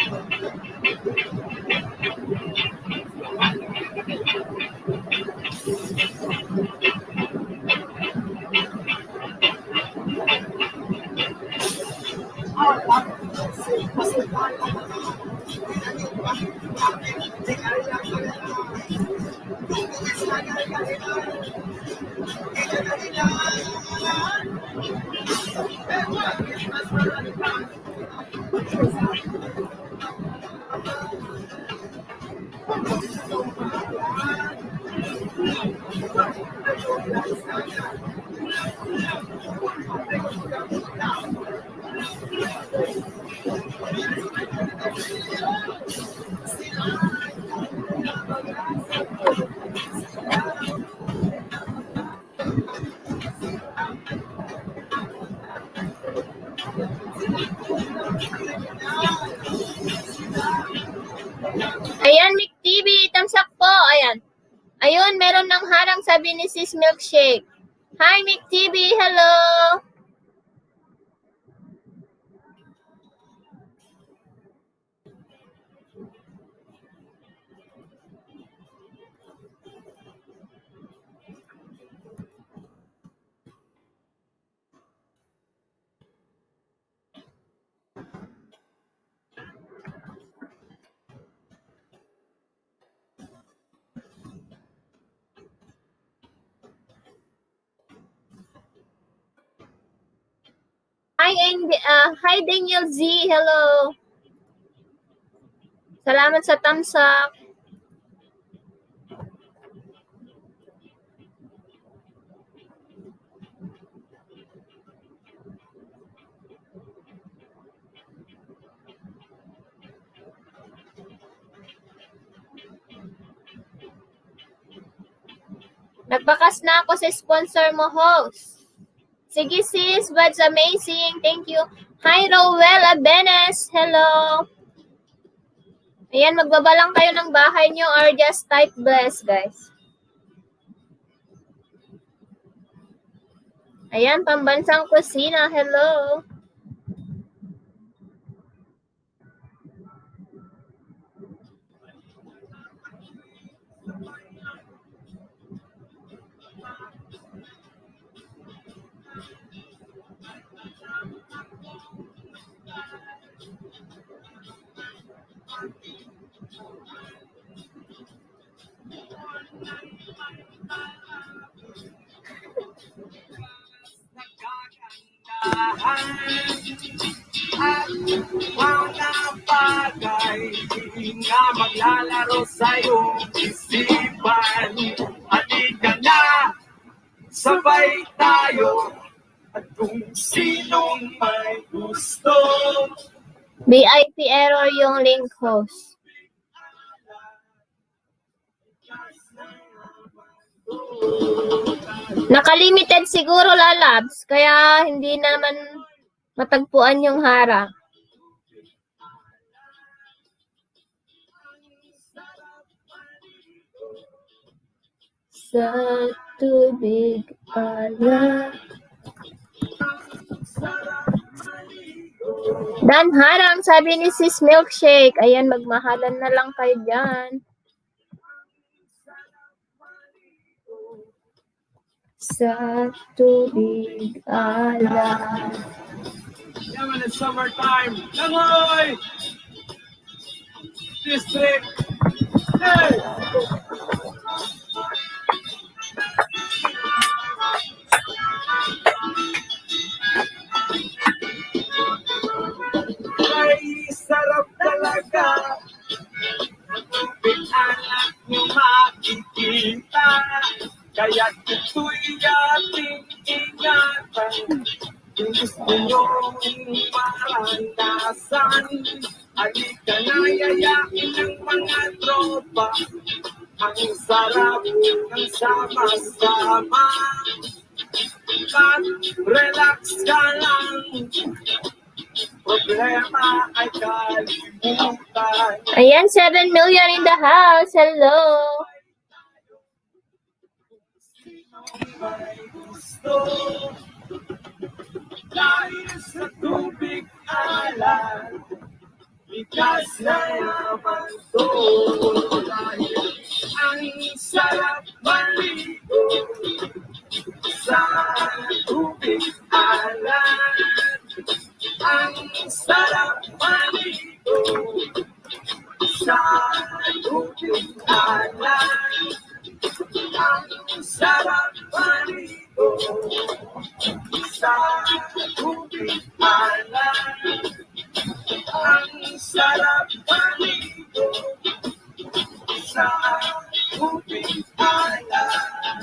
Ayan, Mick TV, tamsak po. Ayan. Ayun, meron ng harang, sabi ni Sis Milkshake. Hi, Mick TV. Hello. Hi, Daniel Z. Hello. Salamat sa tamsak. Nagbakas na ako sa sponsor mo, host. Sige sis, that's amazing. Thank you. Hi, Rowell Abenes. Hello. Ayan, magbaba lang kayo ng bahay nyo or just type bless, guys. Ayan, pambansang kusina. Hello. At mga bagay na maglalaro sa iyong isipan. Halika na, sabay tayo. At kung sinong may gusto, VIP error yung link, host. Nakalimited siguro, lalabs. Kaya hindi naman matagpuan yung harang. Sa tubig ala. Dan harang, sabi ni Sis Milkshake. Ayan, magmahalan na lang kayo dyan. Sa tubig ala. Yaman, it's summertime. Langoy! District. Hey! Ay, sarap talaga. Anak nyo makikita. Kaya ito'y ating ingatan. Kung gusto nyong maranasan, halika na yayain ng mga tropa. Ang sarap ng sama-sama. At relax ka lang. Problema ay kalimutan. Ayan, 7 million in the house. Hello. May gusto dahil sa tubig alam, likas na yaman to. Dahil ang sarap maligo sa tubig alam. Ang sarap maligo sa tubig alam. Ang sarap maligo sa tubig alam. Ang sarap maligo sa tubig alam.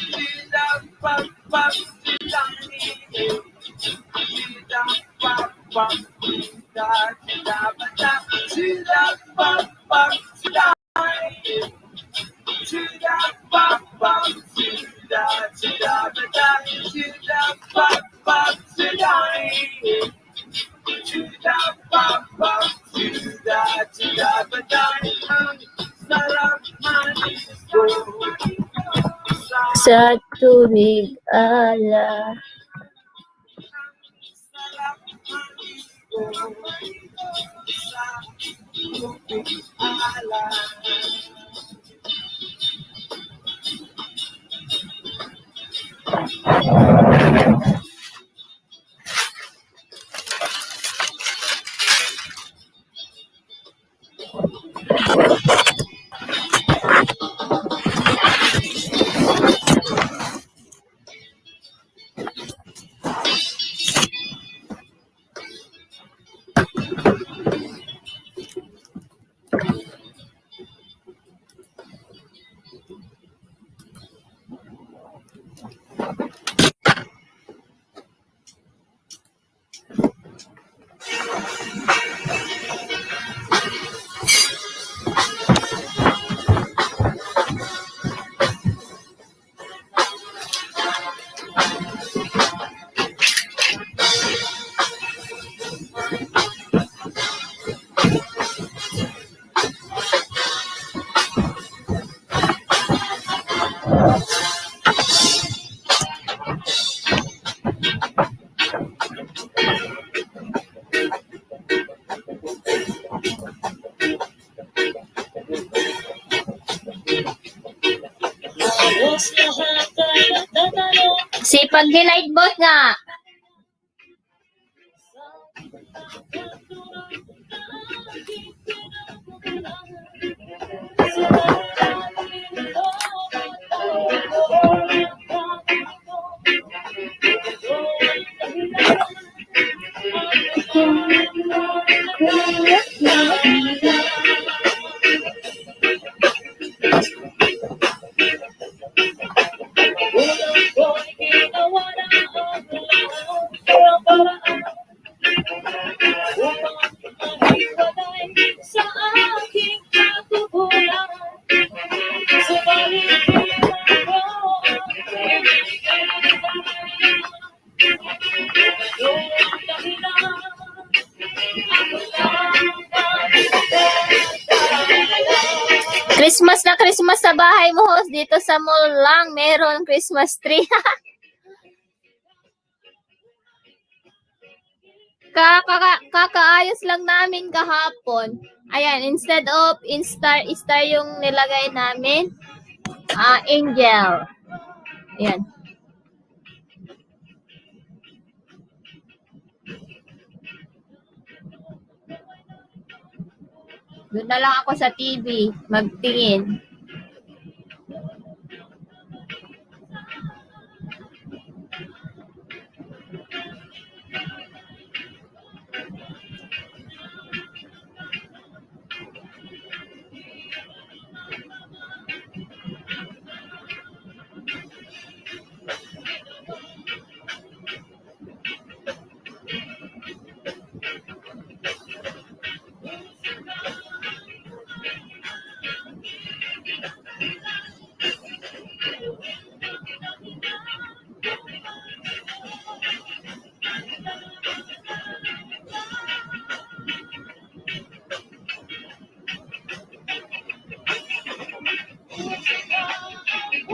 Silang pagpapsilangin, silang pagpapsilabata, silang pagpapsilangin. Sila papap, sila badai, sila papap, sila papap, sila badai, ang sarap manisto. Sa tubig ala. Sarap manisto. Sa tubig ala. Sipag ni Lightbot nga. Christmas na Christmas sa bahay mo, host. Dito sa mall lang, meron Christmas tree. Kakaayos lang namin kahapon. Ayan, instead of star yung nilagay namin. Angel. Ayan. Doon na lang ako sa TV, magtingin.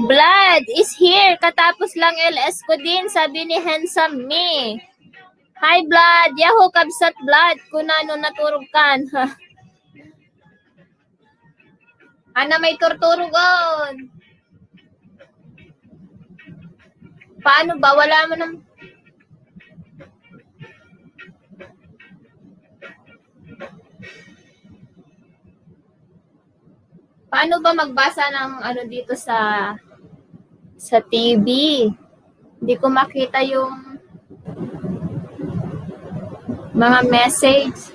Blood is here. Katapos lang LS ko din, sabi ni Handsome Me. Hi, Blood. Yahoo, kabsat, Blood. Kunano naturog kan. Ana may turturugon. Paano ba? Wala mo ng... Paano ba magbasa ng ano dito sa TV? Hindi ko makita yung mga message.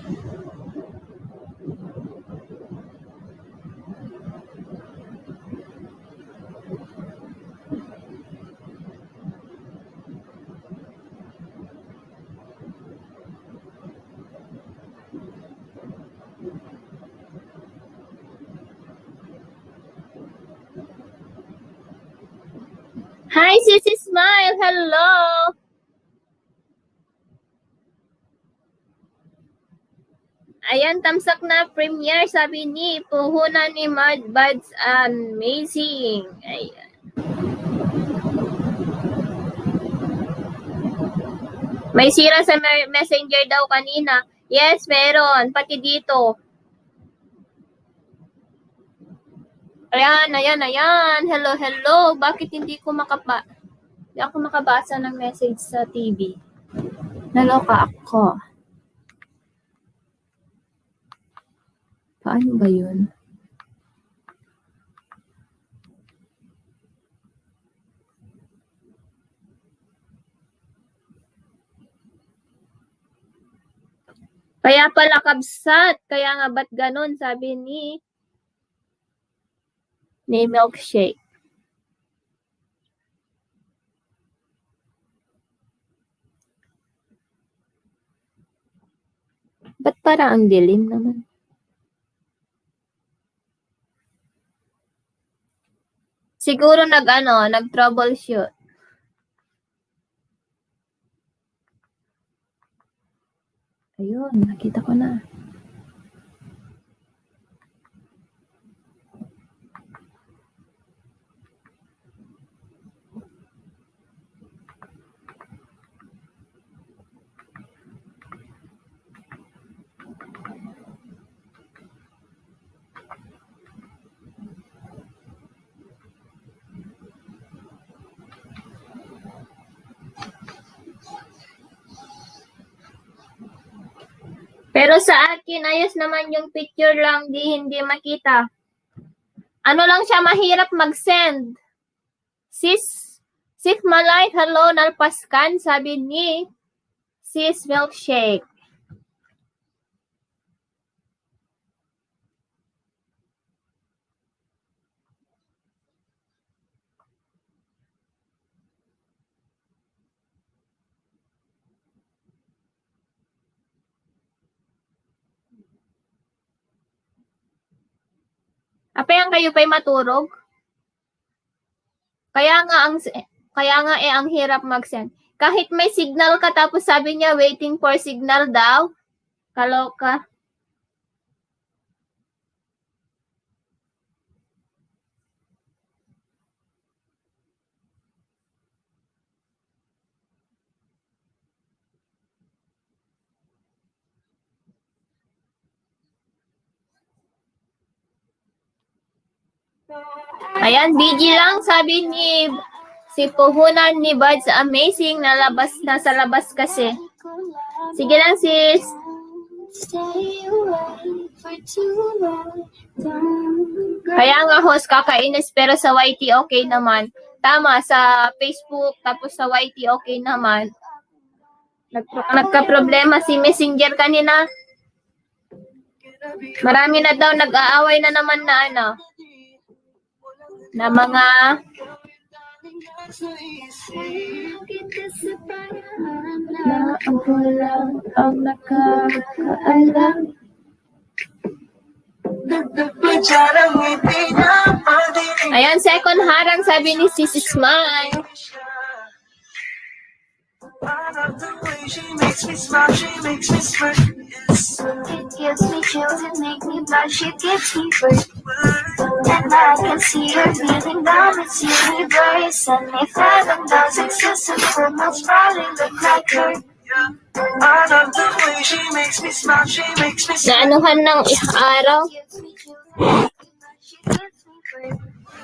Hi, Sissy Smile. Hello. Ayan, tamsak na premiere, sabi ni puhunan ni Mad Buds. Amazing. Ayan. May sira sa messenger daw kanina. Yes, meron. Pati dito. Ayan. Hello. Bakit hindi ako makabasa ng message sa TV? Naloka ako. Paano ba yun? Kaya pala kabsat. Kaya nga ba't ganun? Sabi ni Milkshake. Ba't parang ang dilim naman? Siguro nag-troubleshoot. Ayun, nakita ko na. Pero sa akin, ayos naman yung picture lang, hindi makita. Ano lang siya, mahirap mag-send. Sis Malay, hello, nalpaskan, sabi ni Sis Milkshake. Apayang kayo pa'y maturog? Kaya nga ang hirap mag-send. Kahit may signal ka tapos sabi niya waiting for signal daw. Kaloka. Ayan, BG lang, sabi ni si puhunan ni Buds Amazing, nasa labas kasi. Sige lang, sis. Kaya nga host, kakainis, pero sa YT okay naman. Tama, sa Facebook, tapos sa YT okay naman. Nagka-problema si Messenger kanina. Marami na daw nag-aaway na naman na ano, na mga na ako lang ang nakakaalam. Ayan, second harang, sabi ni Sisi Smile. It gives me chills, it makes me blush, it gets me first. And I can see her feeling down its universe. And if heaven does exist, it would most probably look like her. I love the way she makes me smile, she makes me smile. Naanuhan ng araw. It gives me chills, it makes me blush, it gets me first.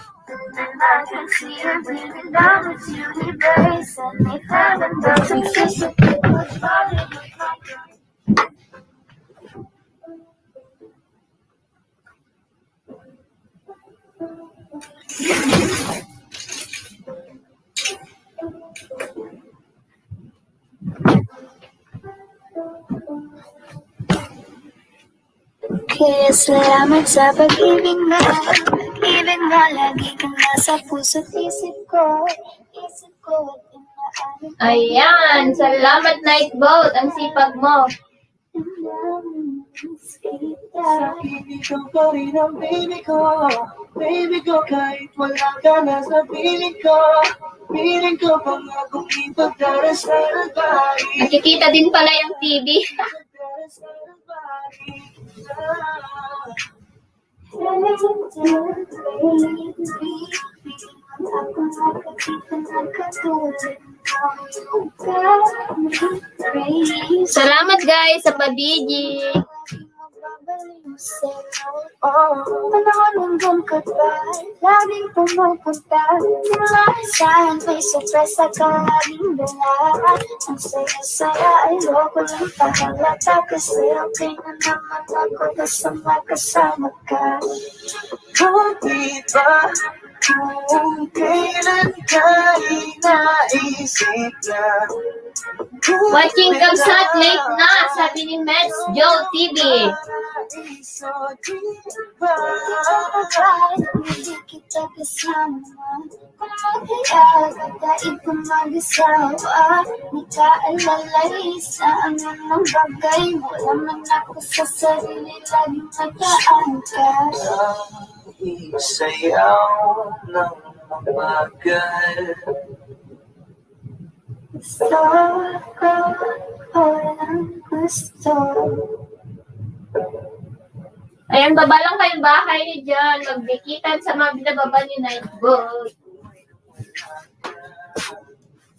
And I can see her feeling down its universe. And if heaven does exist, it would most probably look like her. Kaya salamat sa pag-ibig na lagi kang nasa puso't isip ko at inaamin ko. Ayan, salamat Nightboat, ang sipag mo. Ikaw pa rin ang baby ko, kahit wala ka na sa piling ko, pangakong ipagdarasal tayo. Nakikita din pala yung TV. Salamat guys sa pabiji. Panahon ng goodbye, laging pumupunta. Saan may sorpresa ka laging dala. Ang saya-saya, ayoko lang pahalata. Kasi okay na naman ako basta makasama ka. Kung di ba, kung kailan ka inaisip na Watching Kamsat late na, sabi ni Mets Joe TV. so di ba, Hindi kita kasama. Kung mag-iaga, dahil kung mag-asawa. Di ka alalay sa anong ng bagay. Wala man ako sa sarili, laging magaan ka. isayaw ng mabagal. Gusto ko lang gusto. Ayan, baba lang kayong bahay niyo dyan. Magdikitan sa mga binababa ni Nightboat.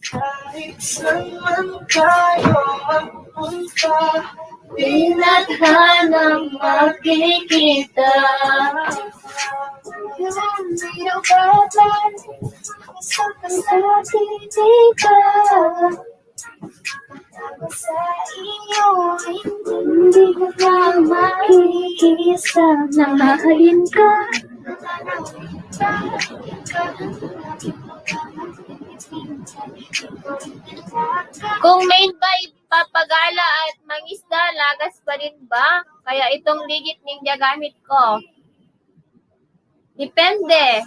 Kahit saan man tayo magpunta, Pinaghanang makikita. Yung biro ka man, gusto ka sa titika. Ako sa iyo, hindi ko na makikisa na mahalin ka. Kung main by papagala at mangisda, lagas pa rin ba? Kaya itong ligit ninja gamit ko. Depende.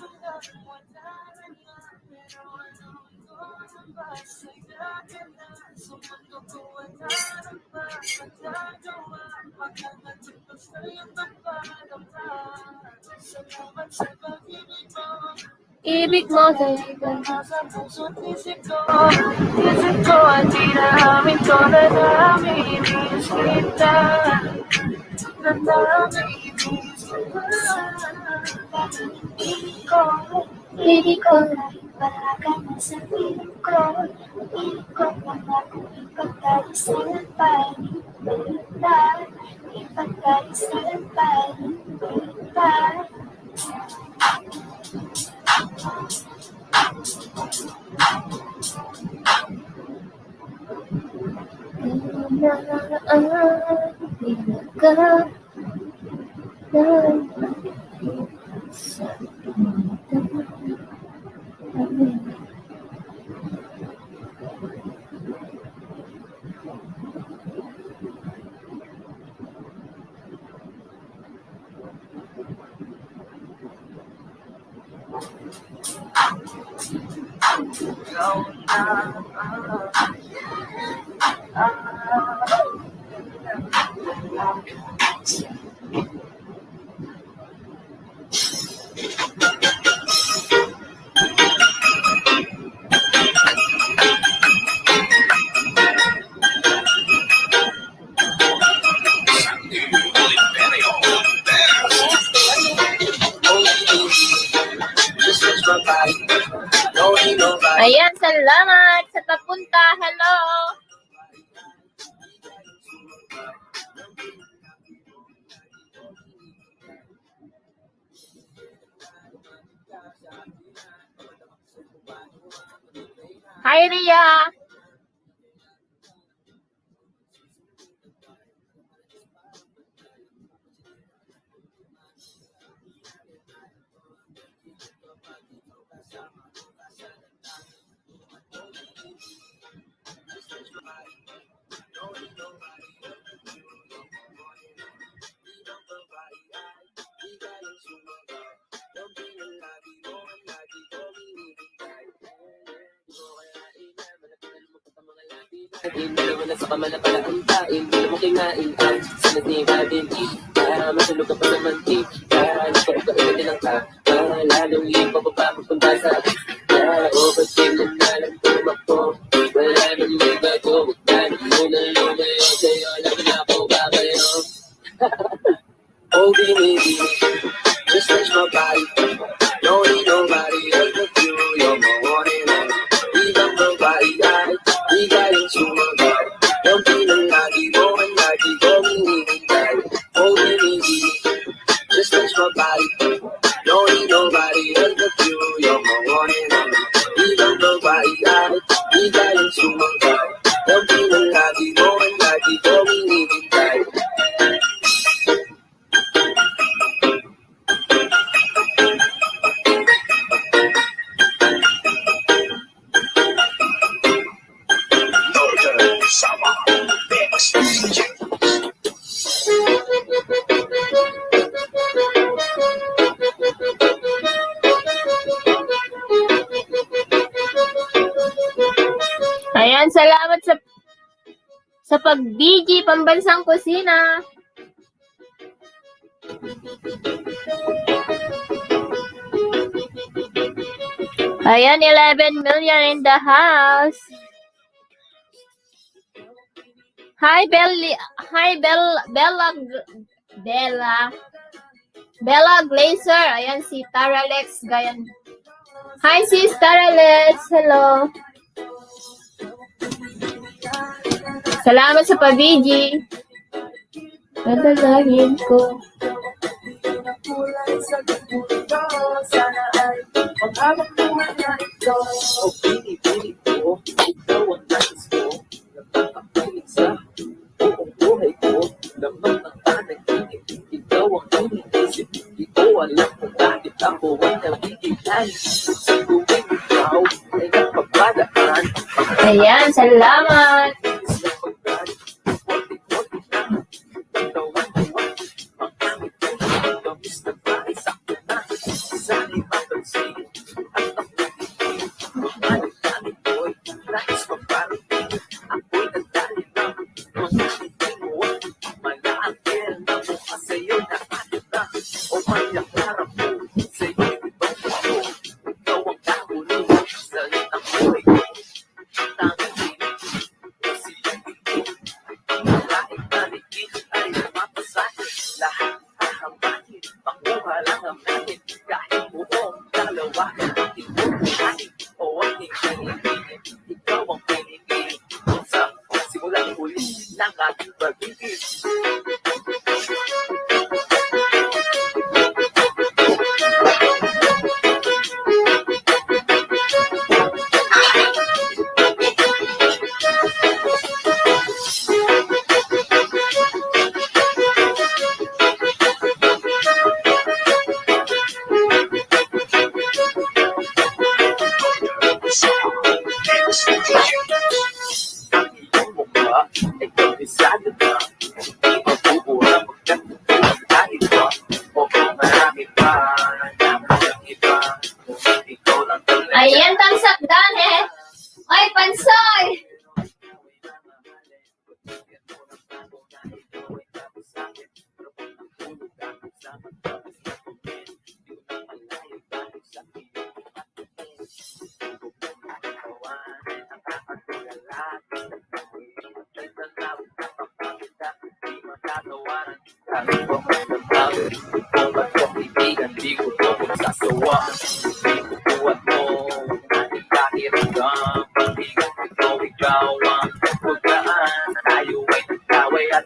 Ibig mo sa nasa puso't isip ko at tinahamin ko na namimiss kita. Na namimiss kita. Hindi ko wala ka na sa piling ko. Piling ko lang ako ipagkalisalan pa rin. Ipagkalisalan pa rin. Ayan, salamat sa papunta. Hello. Hi, Ria. Wala sa kamala para ang taing, wala mo kinain ang sanat ni Babinti. Para matulog ka pa sa mantik, para nagpapagailan din ang ka, para lalong ipapaba magpunta sa overthink na nalang tumakbo. Wala nang may bago, huwag na muna lumayo sa'yo, labi na ako babayo. Oh, baby, just touch my body. Don't need nobody else but you. You're my one and only. Ibang babae ay bigayin sumagal. Yung pinalagi mo ang lagi ko minihintay. Oh, baby, just touch my body. Don't need nobody else but you. You're my one and only. Ibang babae ay bigayin sumagal. Yung pinalagi mo ang lagi ko minihintay. Northern Summer Mix. Ayan, salamat sa pag-BG Pambansang Kusina. Ayan, 11 million in the house. Hi, Bella Glazer. Ayan, si Tara Lex Gayan. Hi, sis Tara Lex. Hello. Salamat sa pabiji. Nadalahin ko. Sana ay maghabang buhay na ito. O pinipili ko, ikaw ang nais ko. Nakakapilig sa buong buhay ko. Lamang ang panaginip, ikaw ang iniisip. Di ko alam kung bakit ako ay nabibigay. Sa tuwing ikaw ay nagpapadaan. Ayan, salamat. ba? Di mabubura pagkat kahit ba? O kung marami pa, naman ang iba. Kung ikaw lang talaga. Ayan, tamsak dane. Ay, pansoy! Di ko to magsasawa. Di ko buhat mo ating pakiramdam. Pag-igat ito, ikaw ang pagkaan. Tayo ay nagkaway at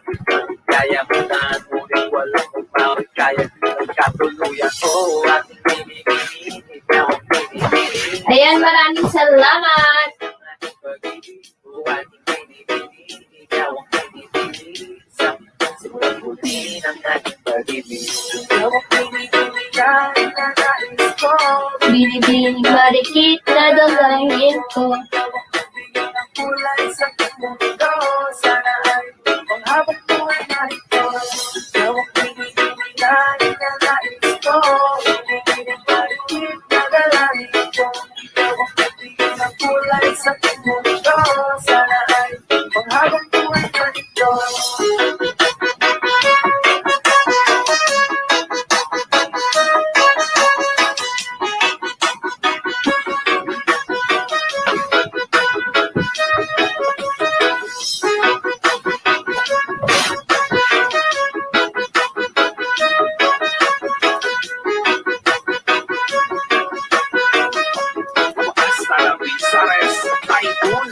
kaya mo na. Ngunit walang pagpawid, kaya nagkatuluyan. Oh, ating pinipili, ikaw ang pinipili. Ayan, maraming salamat. Binibining marikit na dalahin ko. Sa mundo, sana ay panghabang buhay na ito. Hasta la Pizares, Idol.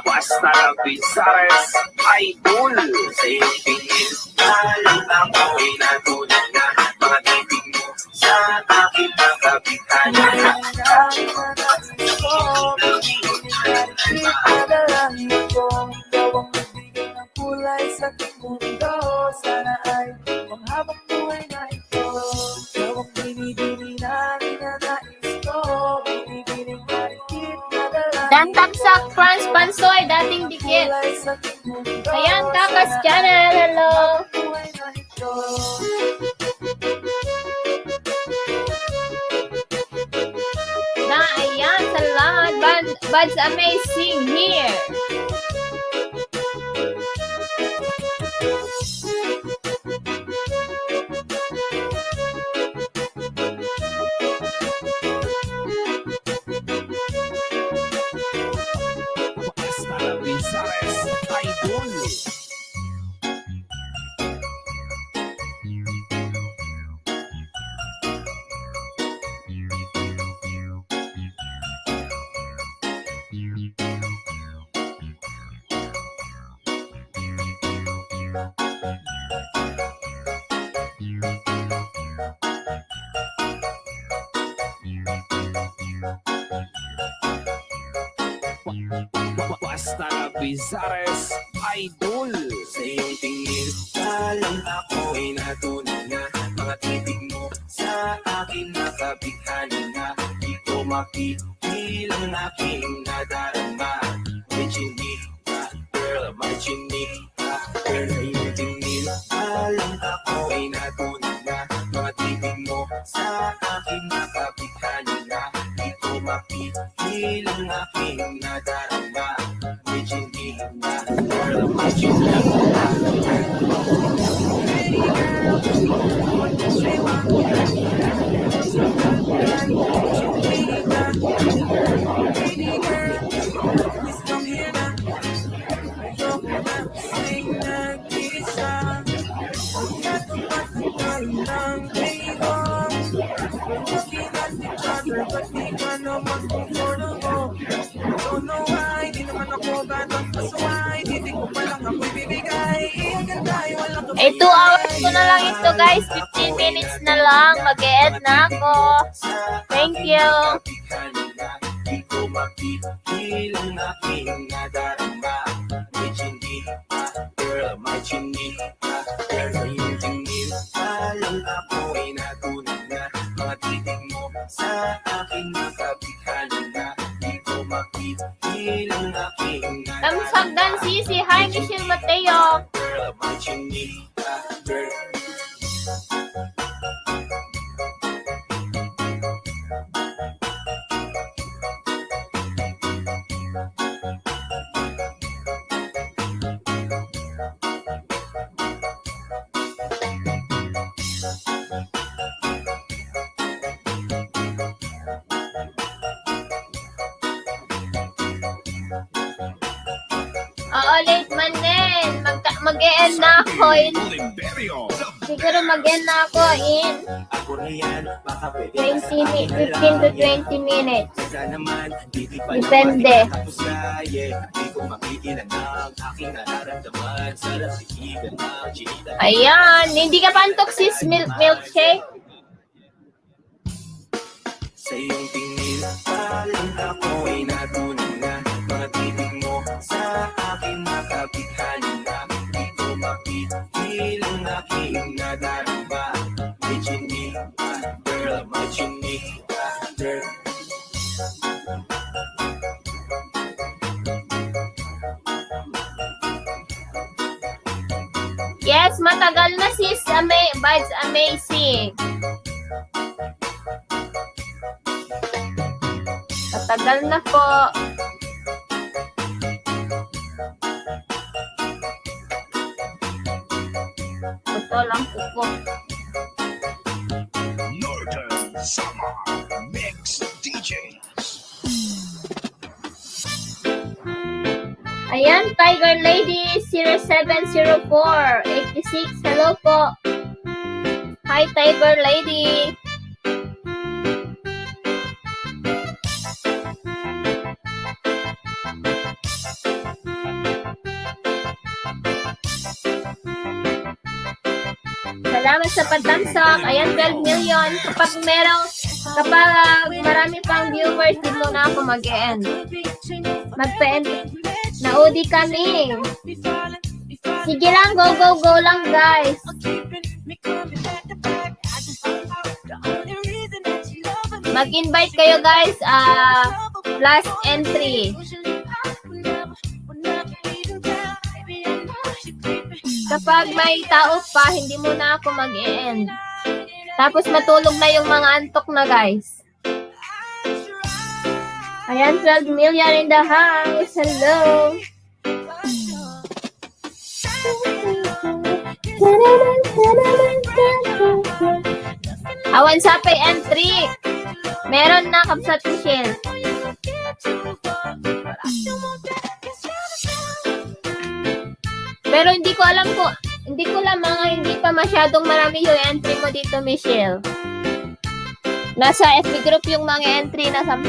Basta la Pizares, Idol. Sa iyong tingin, alam ako ay natunan na. Mga titig mo sa aking makabitan. Sa aking mundo, sana ay panghabang buhay na ito. Ikaw ang binibini na ninanais ko. Binibining marikit na dalahin. Dan tamsak France Pansoy, dating dikit. Ayan, Kakas Channel, hello. Na, ayan, salamat. Bud's amazing here. Hasta la Pizares, Idol. Basta la Pizares, Idol. Sa iyong tingin, alam ako ay natunan na. Mga titig mo sa akin nakabighani na. Di ko mapigilang aking nadarama. May chinika, girl, may chinika. Girl, sa iyong tingin, alam ako ay natunan na. Mga titig mo sa akin nakabighani na. Di ko mapigilang aking nadarama. May chinika, girl, may chinika. Eh, 2 hours ko na lang ito, guys. 15 minutes na lang. Mag-e-end na ako. Thank you. Di ko mapipil ang aking nadarama. May chinika, girl, may chinika. Girl, sa iyong tingin, alam ako'y natunan na. Mga titig mo sa aking nakabikali na. Di ko mapipil ang aking nadarama. Tamsagdan sisi. Hi, Michelle Mateo. Girl, may chinika, girl. Oo, late man din. Mag-e-end na ako in... Siguro mag-end na ako in Ako na yan, baka pwede 15 to 20 minutes. Isa naman, hindi pa Depende. Tapos na, yeah. Di ko mapigilan ang aking nararamdaman. Sarap sikigan ng chinita. Ayan. Hindi ka pa antok, sis. Milkshake. Sa iyong tingin, parang ako'y natunan na. Mga titig mo sa aking makapighali na. Di ko mapigil ang aking nadarama. May chinika, girl, may chinika, girl. Yes, matagal na, sis. Vibes amazing. Matagal na po. Ito lang po. Northern Summer Mix DJs. Ayan, Tiger Lady 070486. Hello po. Hi, Tiger Lady. Salamat sa patamsak. Ayan, 12 million. Kapag marami pang viewers, di muna ako mag-end. Mag-end. Naudi kami. Sige lang, go, go, go lang, guys. Mag-invite kayo, guys. Last entry. Kapag may tao pa, hindi mo na ako mag-e-end. Tapos matulog na yung mga antok na, guys. Ayan, 12 million in the house. Hello. Awan sa pay entry. Meron na, Kapsat Michelle. Pero hindi ko alam mga hindi pa masyadong marami yung entry mo dito, Michelle. Nasa FB group yung mga entry na 10.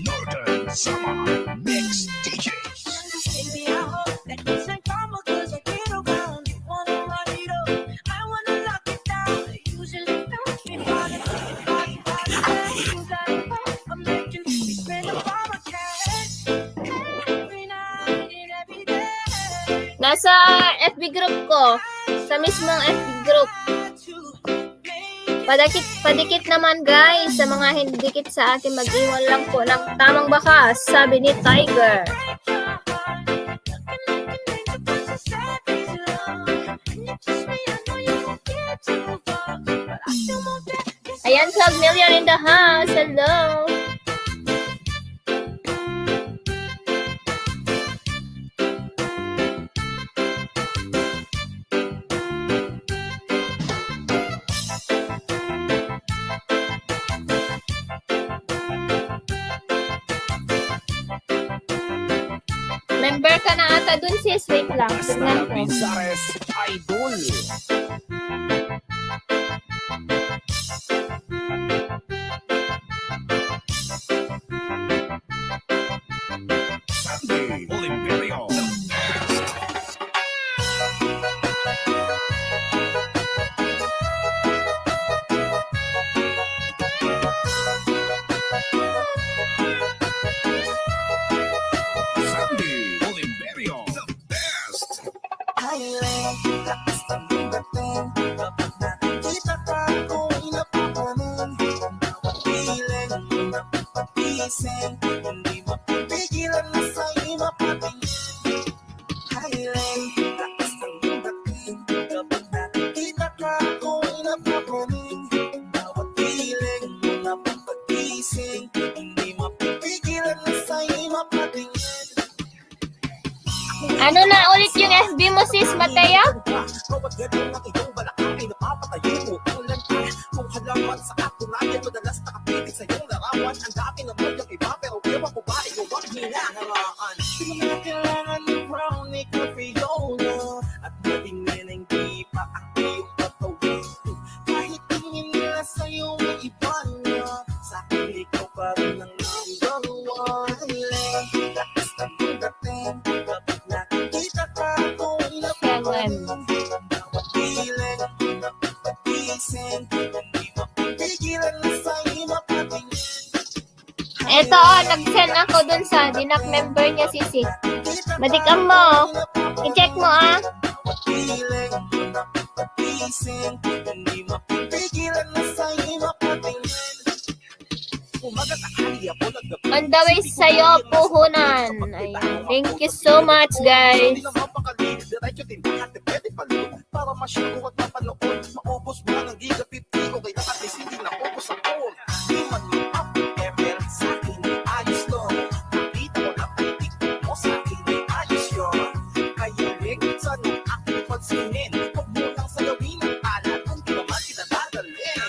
Northern Summer Mix DJs. Nasa FB group ko. Sa mismong FB group. Padikit naman, guys. Sa mga hindi dikit sa akin, mag-iwan lang po ng tamang bakas, sabi ni Tiger. Ayan, 12 million in the house. Hello. Member ka na ata dun, sis. Wait lang. Tignan ko. Pizares Idol. mapipigilan, hindi mapipigilan na sa'yo mapatingin. Highland, lakas ng dating, kapag nakikita ka ako'y napapaling. Bawat piling mo na papagising, hindi mapipigilan na sa'yo mapatingin. Ano na ulit yung FB mo, sis Mateo? Bawat ganun ng iyong balakang ay napapatayo mo. Ulan ka, kung halaman sa katunayan, madalas nakapitig sa iyong larawan. Ang dati naman yung iba, pero ewan ko ba ikaw ang hinaharaan. Di mo na kailangan ng brownie ka Fiona, at natingin ang di pa ang iyong patawin. Kahit tingin nila sa'yo may iba na, sa'kin ikaw pa rin ang number one. Lakas na mong dating, kapag nakikita ka ako'y napapaling. Bawat piling mo na papagising, hindi mapipigilan na sa'yo mapatingin. Eto, nag-send ako dun sa dinak member niya, sisi. Badikan mo. I-check mo, ah. Piling mo na papagising, hindi mapipigilan na sa'yo mapatingin. Umaga tanghali ako naggabi. On the way sa'yo, puhunan. Ayan. Thank you so much, guys. Hindi na mapakali, diretso din lahat, pwede palun. Para masyado at mapanood, maubos mo ng giga 50, okay na at least hindi na ubos ako. Di man yung up, ever sa akin ay ayos lang. Nakita ko na palitik mo sa akin ay ayos yun. Kaya sa nung aking pansinin, huwag mo lang sayawin ang alat, kung di naman kita dadalhin.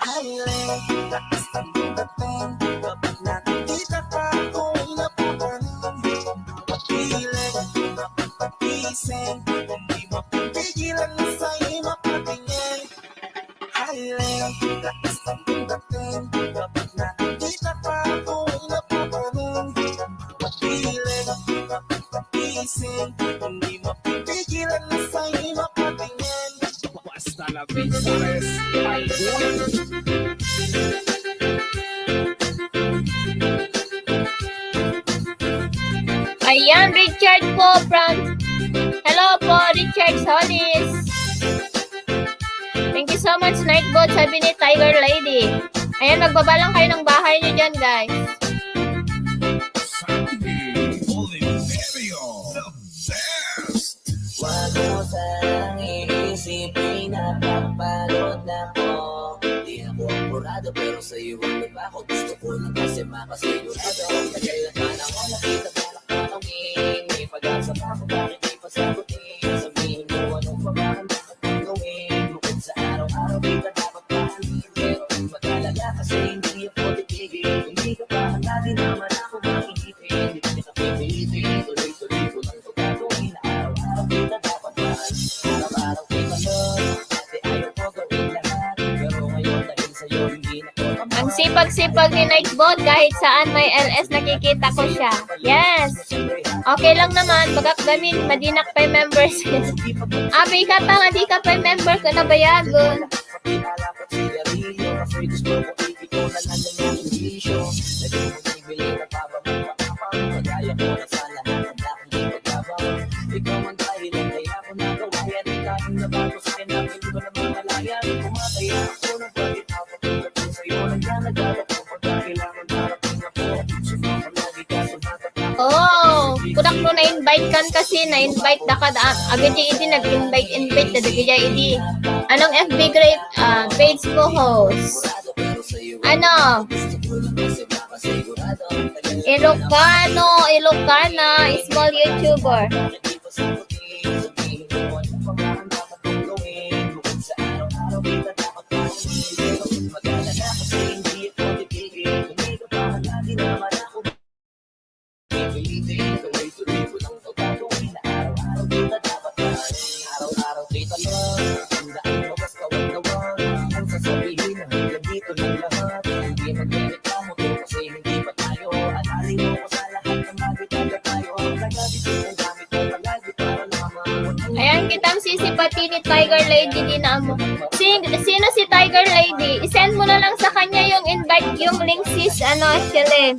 Highland, lakas ng dating, kapag nakikita ka ako'y napapaling. Bawat piling mo na papagising, hindi mapipigilan na sa'yo mapatingin. Highland, lakas ng dating, kapag nakikita ka ako'y napapaling. Bawat piling mo na papagising, hindi mapipigilan na sa'yo mapatingin. Basta la vista es Ayan, Richard po from... Hello po, Richard Solis. Thank you so much, Nightbot, sabi ni Tiger Lady. Ayan, magbaba lang kayo ng bahay niyo dyan, guys. Wag mo sanang iisipin na papalot na ko. Di ako apurado pero sa'yo ang ako. Gusto ko lang kasi makasigurado. Kailan man ako nakita balak tanongin. May pag-asa pa ako bakit di pa sagutin. Sabihin mo anong pabaan dapat kong gawin. Bukod sa araw-araw kita dapat pahalin. Pero mag-alala kasi hindi ako titigil. Hindi ka pa handa din naman ako makikipin. Di pa kita pipilitin. Tuloy-tuloy ko lang ito gagawin. Araw-araw kita dapat mahal. Araw-araw kita nun. Dati ayaw ko gawin lahat. Pero ngayon dahil sa'yo hindi na ko kamahal. Ang sipag-sipag ni Nightbot, kahit saan may LS nakikita ko siya. Yes. Okay lang naman, bagak gamin, madinak pa yung members. Abi ka tanga, di ka pa yung member ko na bayagon. Ikaw ang dahilan kaya ako nagawayan. Kahit nabago sa akin ang hindi ko na mamalaya. Kumataya ako ng bakit ako tulad sa'yo. Nagdadagdag ako pagkakailangan darating ako. Sumama lagi ka sumagat ako. Oh, kudak mo na-invite kan kasi, na-invite na ka. Agad yung idi, nag-invite na dagay idi. Anong FB grade page ko host? Ano? Ilocana, small YouTuber. Araw-araw kita lang, tandaan mo basta wag na wag. Ang sasabihin mo hanggang dito lang lahat. Hindi magrereklamo to kasi hindi pa tayo. At alin mo ko sa pati ni Tiger Lady din na mo. Sino si Tiger Lady? I-send mo na lang sa kanya yung invite, yung link sis, Shirley.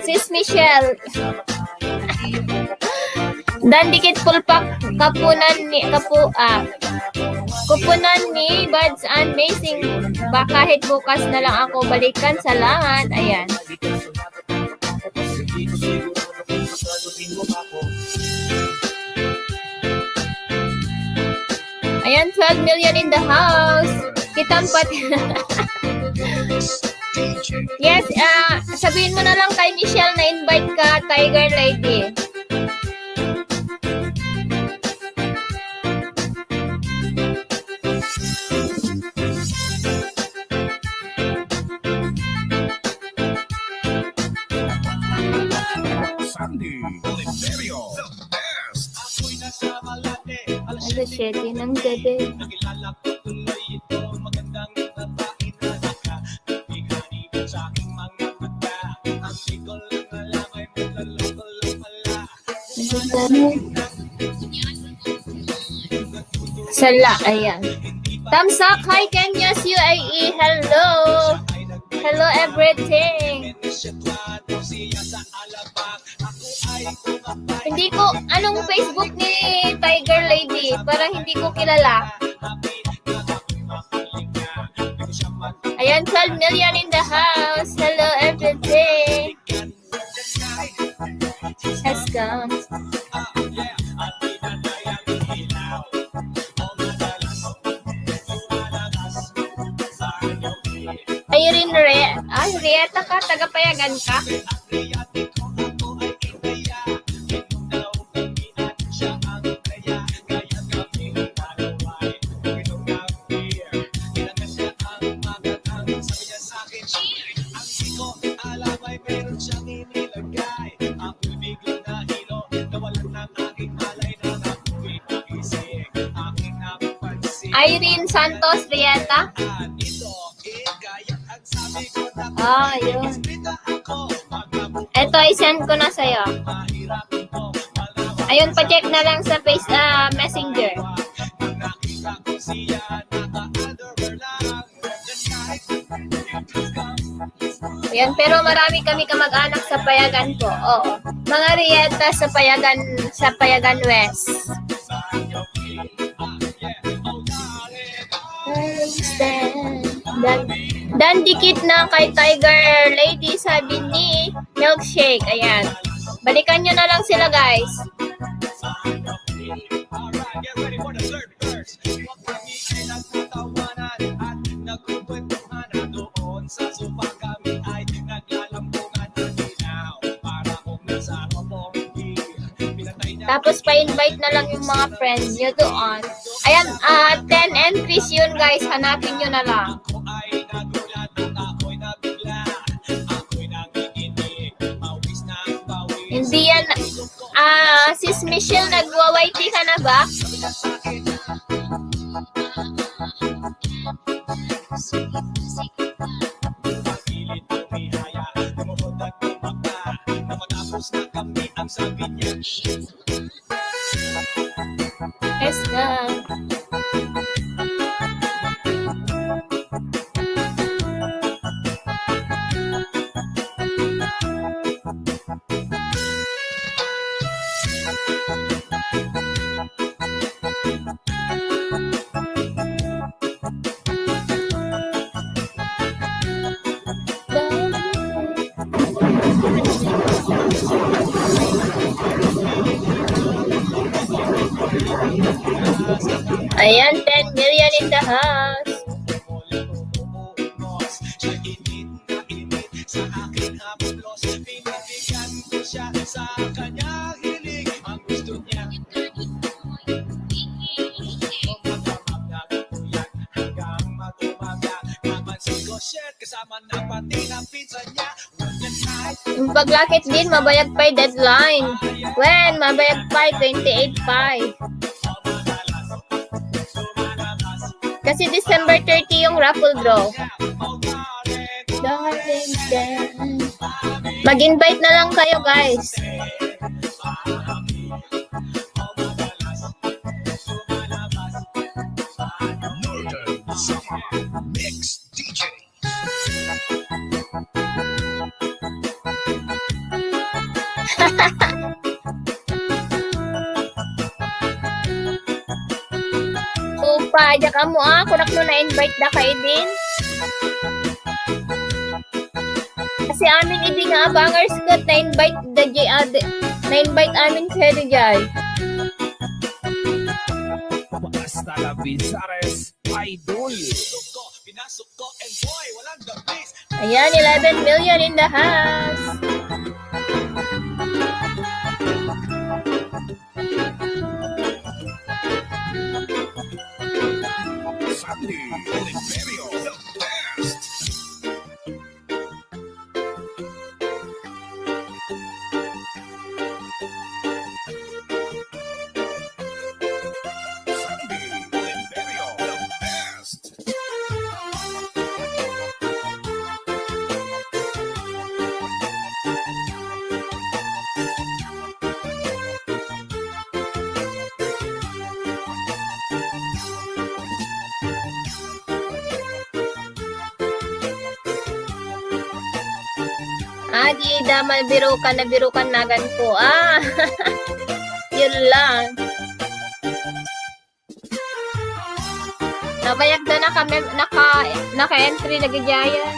Sis Michelle. Dan dikit pulpak kupunan ni Buds Amazing. Ba kahit bukas na lang ako balikan, salamat. Ayan. Ayan, 12 million in the house. Kitang pati. Yes, sabihin mo na lang kay Michelle na invite ka, Tiger Lady. Alas 7 ng gabi. Sala, ayan. Thumbs up, hi Kenyas UAE, hello. Hello everything. Hindi ko, anong Facebook ni Tiger Lady? Parang hindi ko kilala. Ayan, 12 million in the house. Hello everything. Has come. Rieta ka, tagapayagan ka. Irene Santos Rieta. Yun. Ito, i-send ko na sa'yo. Ayun, pa-check na lang sa Messenger. Ayan, pero marami kami kamag-anak sa Payagan po. Oo. Mga Rieta sa Payagan West. Dan dikit na kay Tiger Lady, sabi ni Milkshake. Ayan. Balikan nyo na lang sila, guys. Tapos pa-invite na lang yung mga friends nyo doon. Ayan, 10 entries yun, guys. Hanapin nyo na lang. Hindi yan, Sis Michelle, nagwa-YT ka na ba? Yes, Ayan, 10 million in the house. Yung paglakit din, mabayag pa yung deadline. When? Mabayag pa 28.5. Kasi December 30 yung raffle draw. Mag-invite na lang kayo, guys. Summer Mix DJs. Upa, aja kamu kunak no na-invite na kayo din. Kasi amin hindi nga abangers ko na-invite na-invite amin kayo dyan. Hasta la Bizares Idol. Ayan, 11 million in the house. Sandy Oliverio, the best. Sandy Oliverio, the best. Di damal birukan na gan ko. Yun lang. Nabayag na kami, naka-entry na gajayan.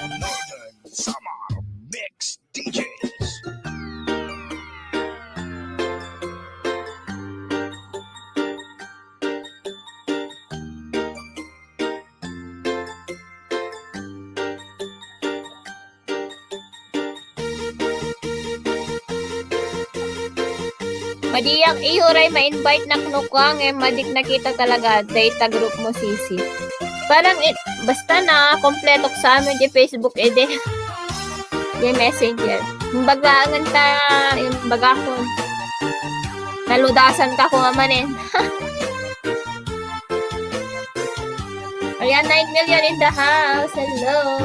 Northern Summer Mix DJs. Madiyang ihuray ma-invite na knukang madik nakita talaga data group mo sisi. Parang basta na kompleto sa amin di Facebook din. Di Messenger. Bagangan ta yung bagakon. Naludasan ka ko amanin. Ayan, 9 million in the house. Hello.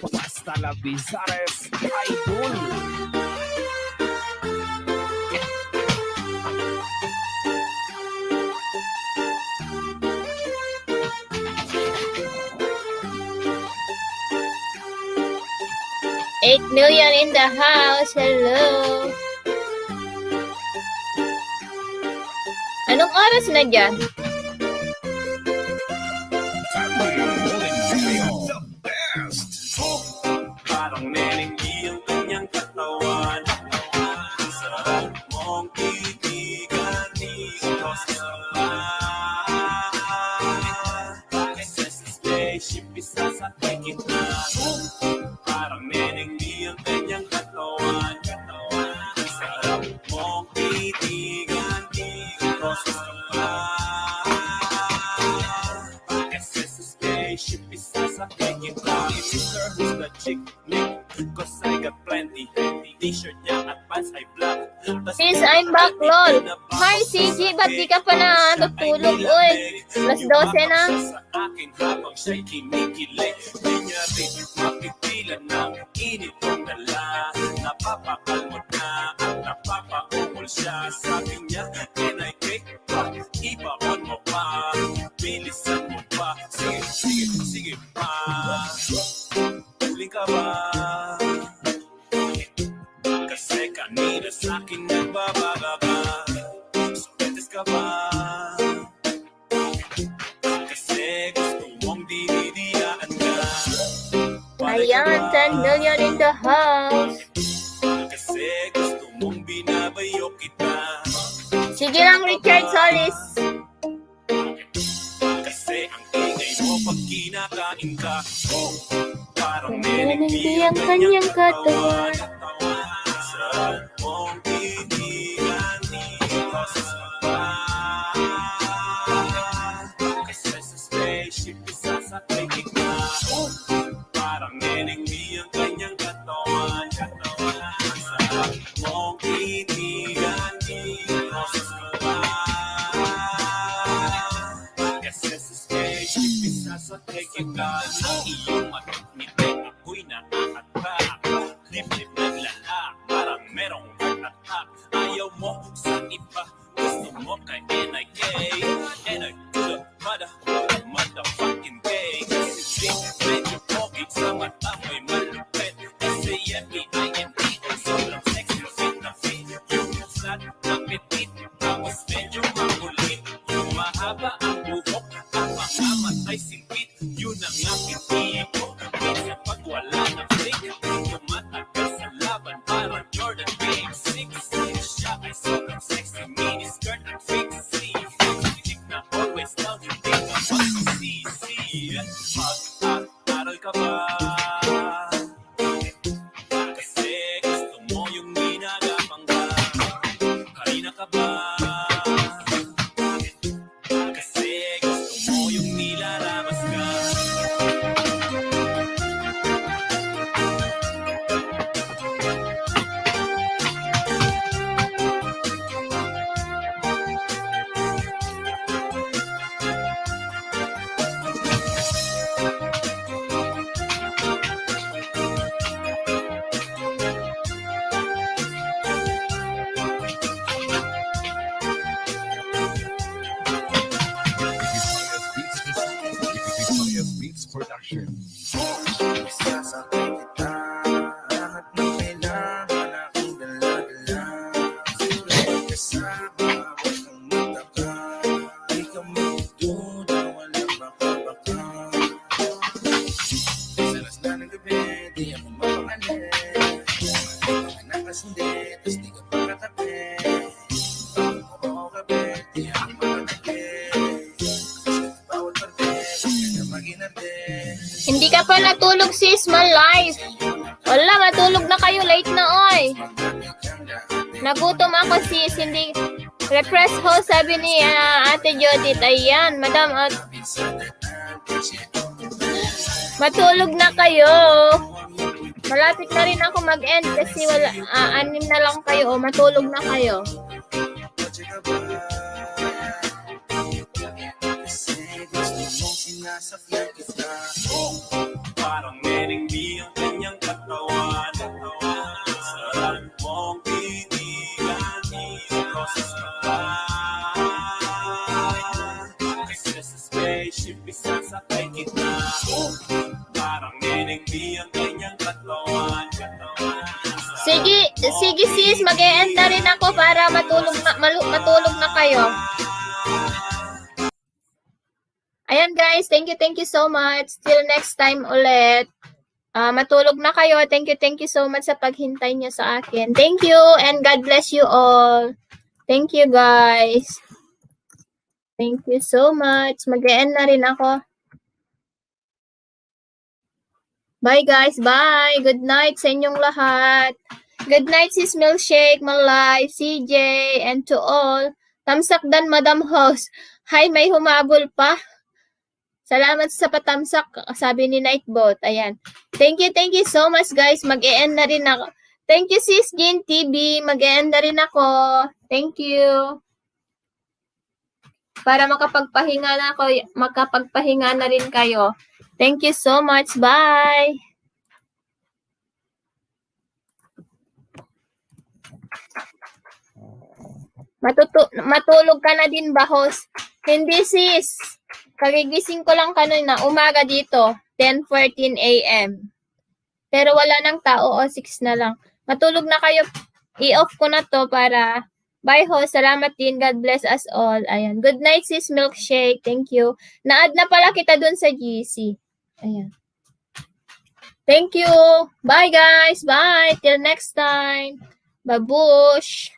Hasta la Bizares Idol. $8 million in the house. Hello. Anong oras na dyan? Sandy Oliverio, the best. Parang nenenggi ang kanyang katawan. Sarap mong titigan dito sa SS spaceship, isa sa kita. Parang nenenggi ang kanyang katawan. Sarap mong titigan dito sa SS spaceship, isa sa kita. Mr. Who's the chick? Nick, cause I got plenty. T-shirt niya at pants ay black. Sis, I'm back, lol. Hi, CG, ba't di ka pa na tutulog, uy? Alas 12 na. Sa akin habang siya'y kinikilig. Di niya rin mapipilan ng init ng dala. Napapakalmot na at napapaungol siya. Sabi niya, can I cake pa? Ibaon mo pa. Bilisan mo pa. Sige pa. Huling ka ba? Kasi kanina sa'kin nagbababa. Sumetes ka ba? Kasi the house. Kasi gusto mong binabayo kita. Sige lang, Richard Solis. Kasi ang ingay mo pag kinakain ka. Parang Nanananggi ang kanyang katawan. Sarap mong titigan dito sa sapa. Kasi sa spaceship isasakay kita. Parang nenenggi ang kanyang katawan. Sarap mong titigan dito sa sapa. Kasi sa spaceship isasakay kita. Ang iyong matutnite ako'y nakakatak. Lip-lip naglalak, parang merong heart-attack. Ayaw mo sa iba, gusto mo kay NIK. NI to the motherfucking K. Kasi medyo pogi sa mata mo'y malupit. SAMPINT, sobrang sexy fit na fit. Yung flat na petit, tapos medyo makulit. Yung mahaba ang buhok, ang mga matay singkit. Yun ang apiti ko, minsan pag wala na flick. Yung matagal sa laban, parang Jordan Game 6. Siya ay sobrang sexy, miniskirt at fixie. Chick na always down, hindi ka magsisisi. Mag-aral ka ba? Kasi gusto mo yung ginagapang ka. Kanina ka ba? Kasi gusto mo yung nilalabas ka. Beats Production. Isasakay kita, lahat ng kailangan aking dala-dala. Siyempre kasama, huwag kang magtaka. Di ka magduda, walang baka-baka. Sa alas na ng gabi, di ako mapakalit. Mga nakasindi, tas di ka pa katabi. Bago mo ako gabi, di ako mapakalit. Bawal parte, kaya na maginarte. Hindi ka pa natulog, sis, my life. Wala, matulog na kayo. Late na, oy. Nagutom ako, sis. Hindi. Refresh ho, sabi ni Ate Judith. Ayan, madam. Matulog na kayo. Malapit na rin ako mag-end kasi wala, 6 na lang kayo. O, matulog na kayo. Parang nenenggi ang kanyang katawan. Sarap mong titigan dito sa sapa. Kasi sa spaceship isasakay kita. Parang nenenggi ang kanyang katawan. Sige, sis. Mag-e-end na rin ako para matulog na kayo. Ayan guys, thank you so much. Till next time ulit. Matulog na kayo. Thank you so much sa paghintay niyo sa akin. Thank you and God bless you all. Thank you guys. Thank you so much. Mag-e-end na rin ako. Bye guys, bye. Good night sa inyong lahat. Good night sis Milkshake, Malay, CJ, and to all. Tamsak dan Madam Host. Hi, may humabol pa. Salamat sa patamsak, sabi ni Nightbot. Ayan. Thank you so much guys. Mag-e-end na rin ako. Thank you sis Jean TV. Mag-e-end na rin ako. Thank you. Para makapagpahinga na rin kayo. Thank you so much. Bye. Matulog ka na din ba, host? Hindi sis. Kagigising ko lang kanina, umaga dito, 10:14 a.m. Pero wala nang tao, 6 na lang. Matulog na kayo, i-off ko na to para, bye ho, salamat din, God bless us all. Ayan, good night sis Milkshake, thank you. Na-add na pala kita dun sa GC. Ayan. Thank you. Bye guys. Bye. Till next time. Babush.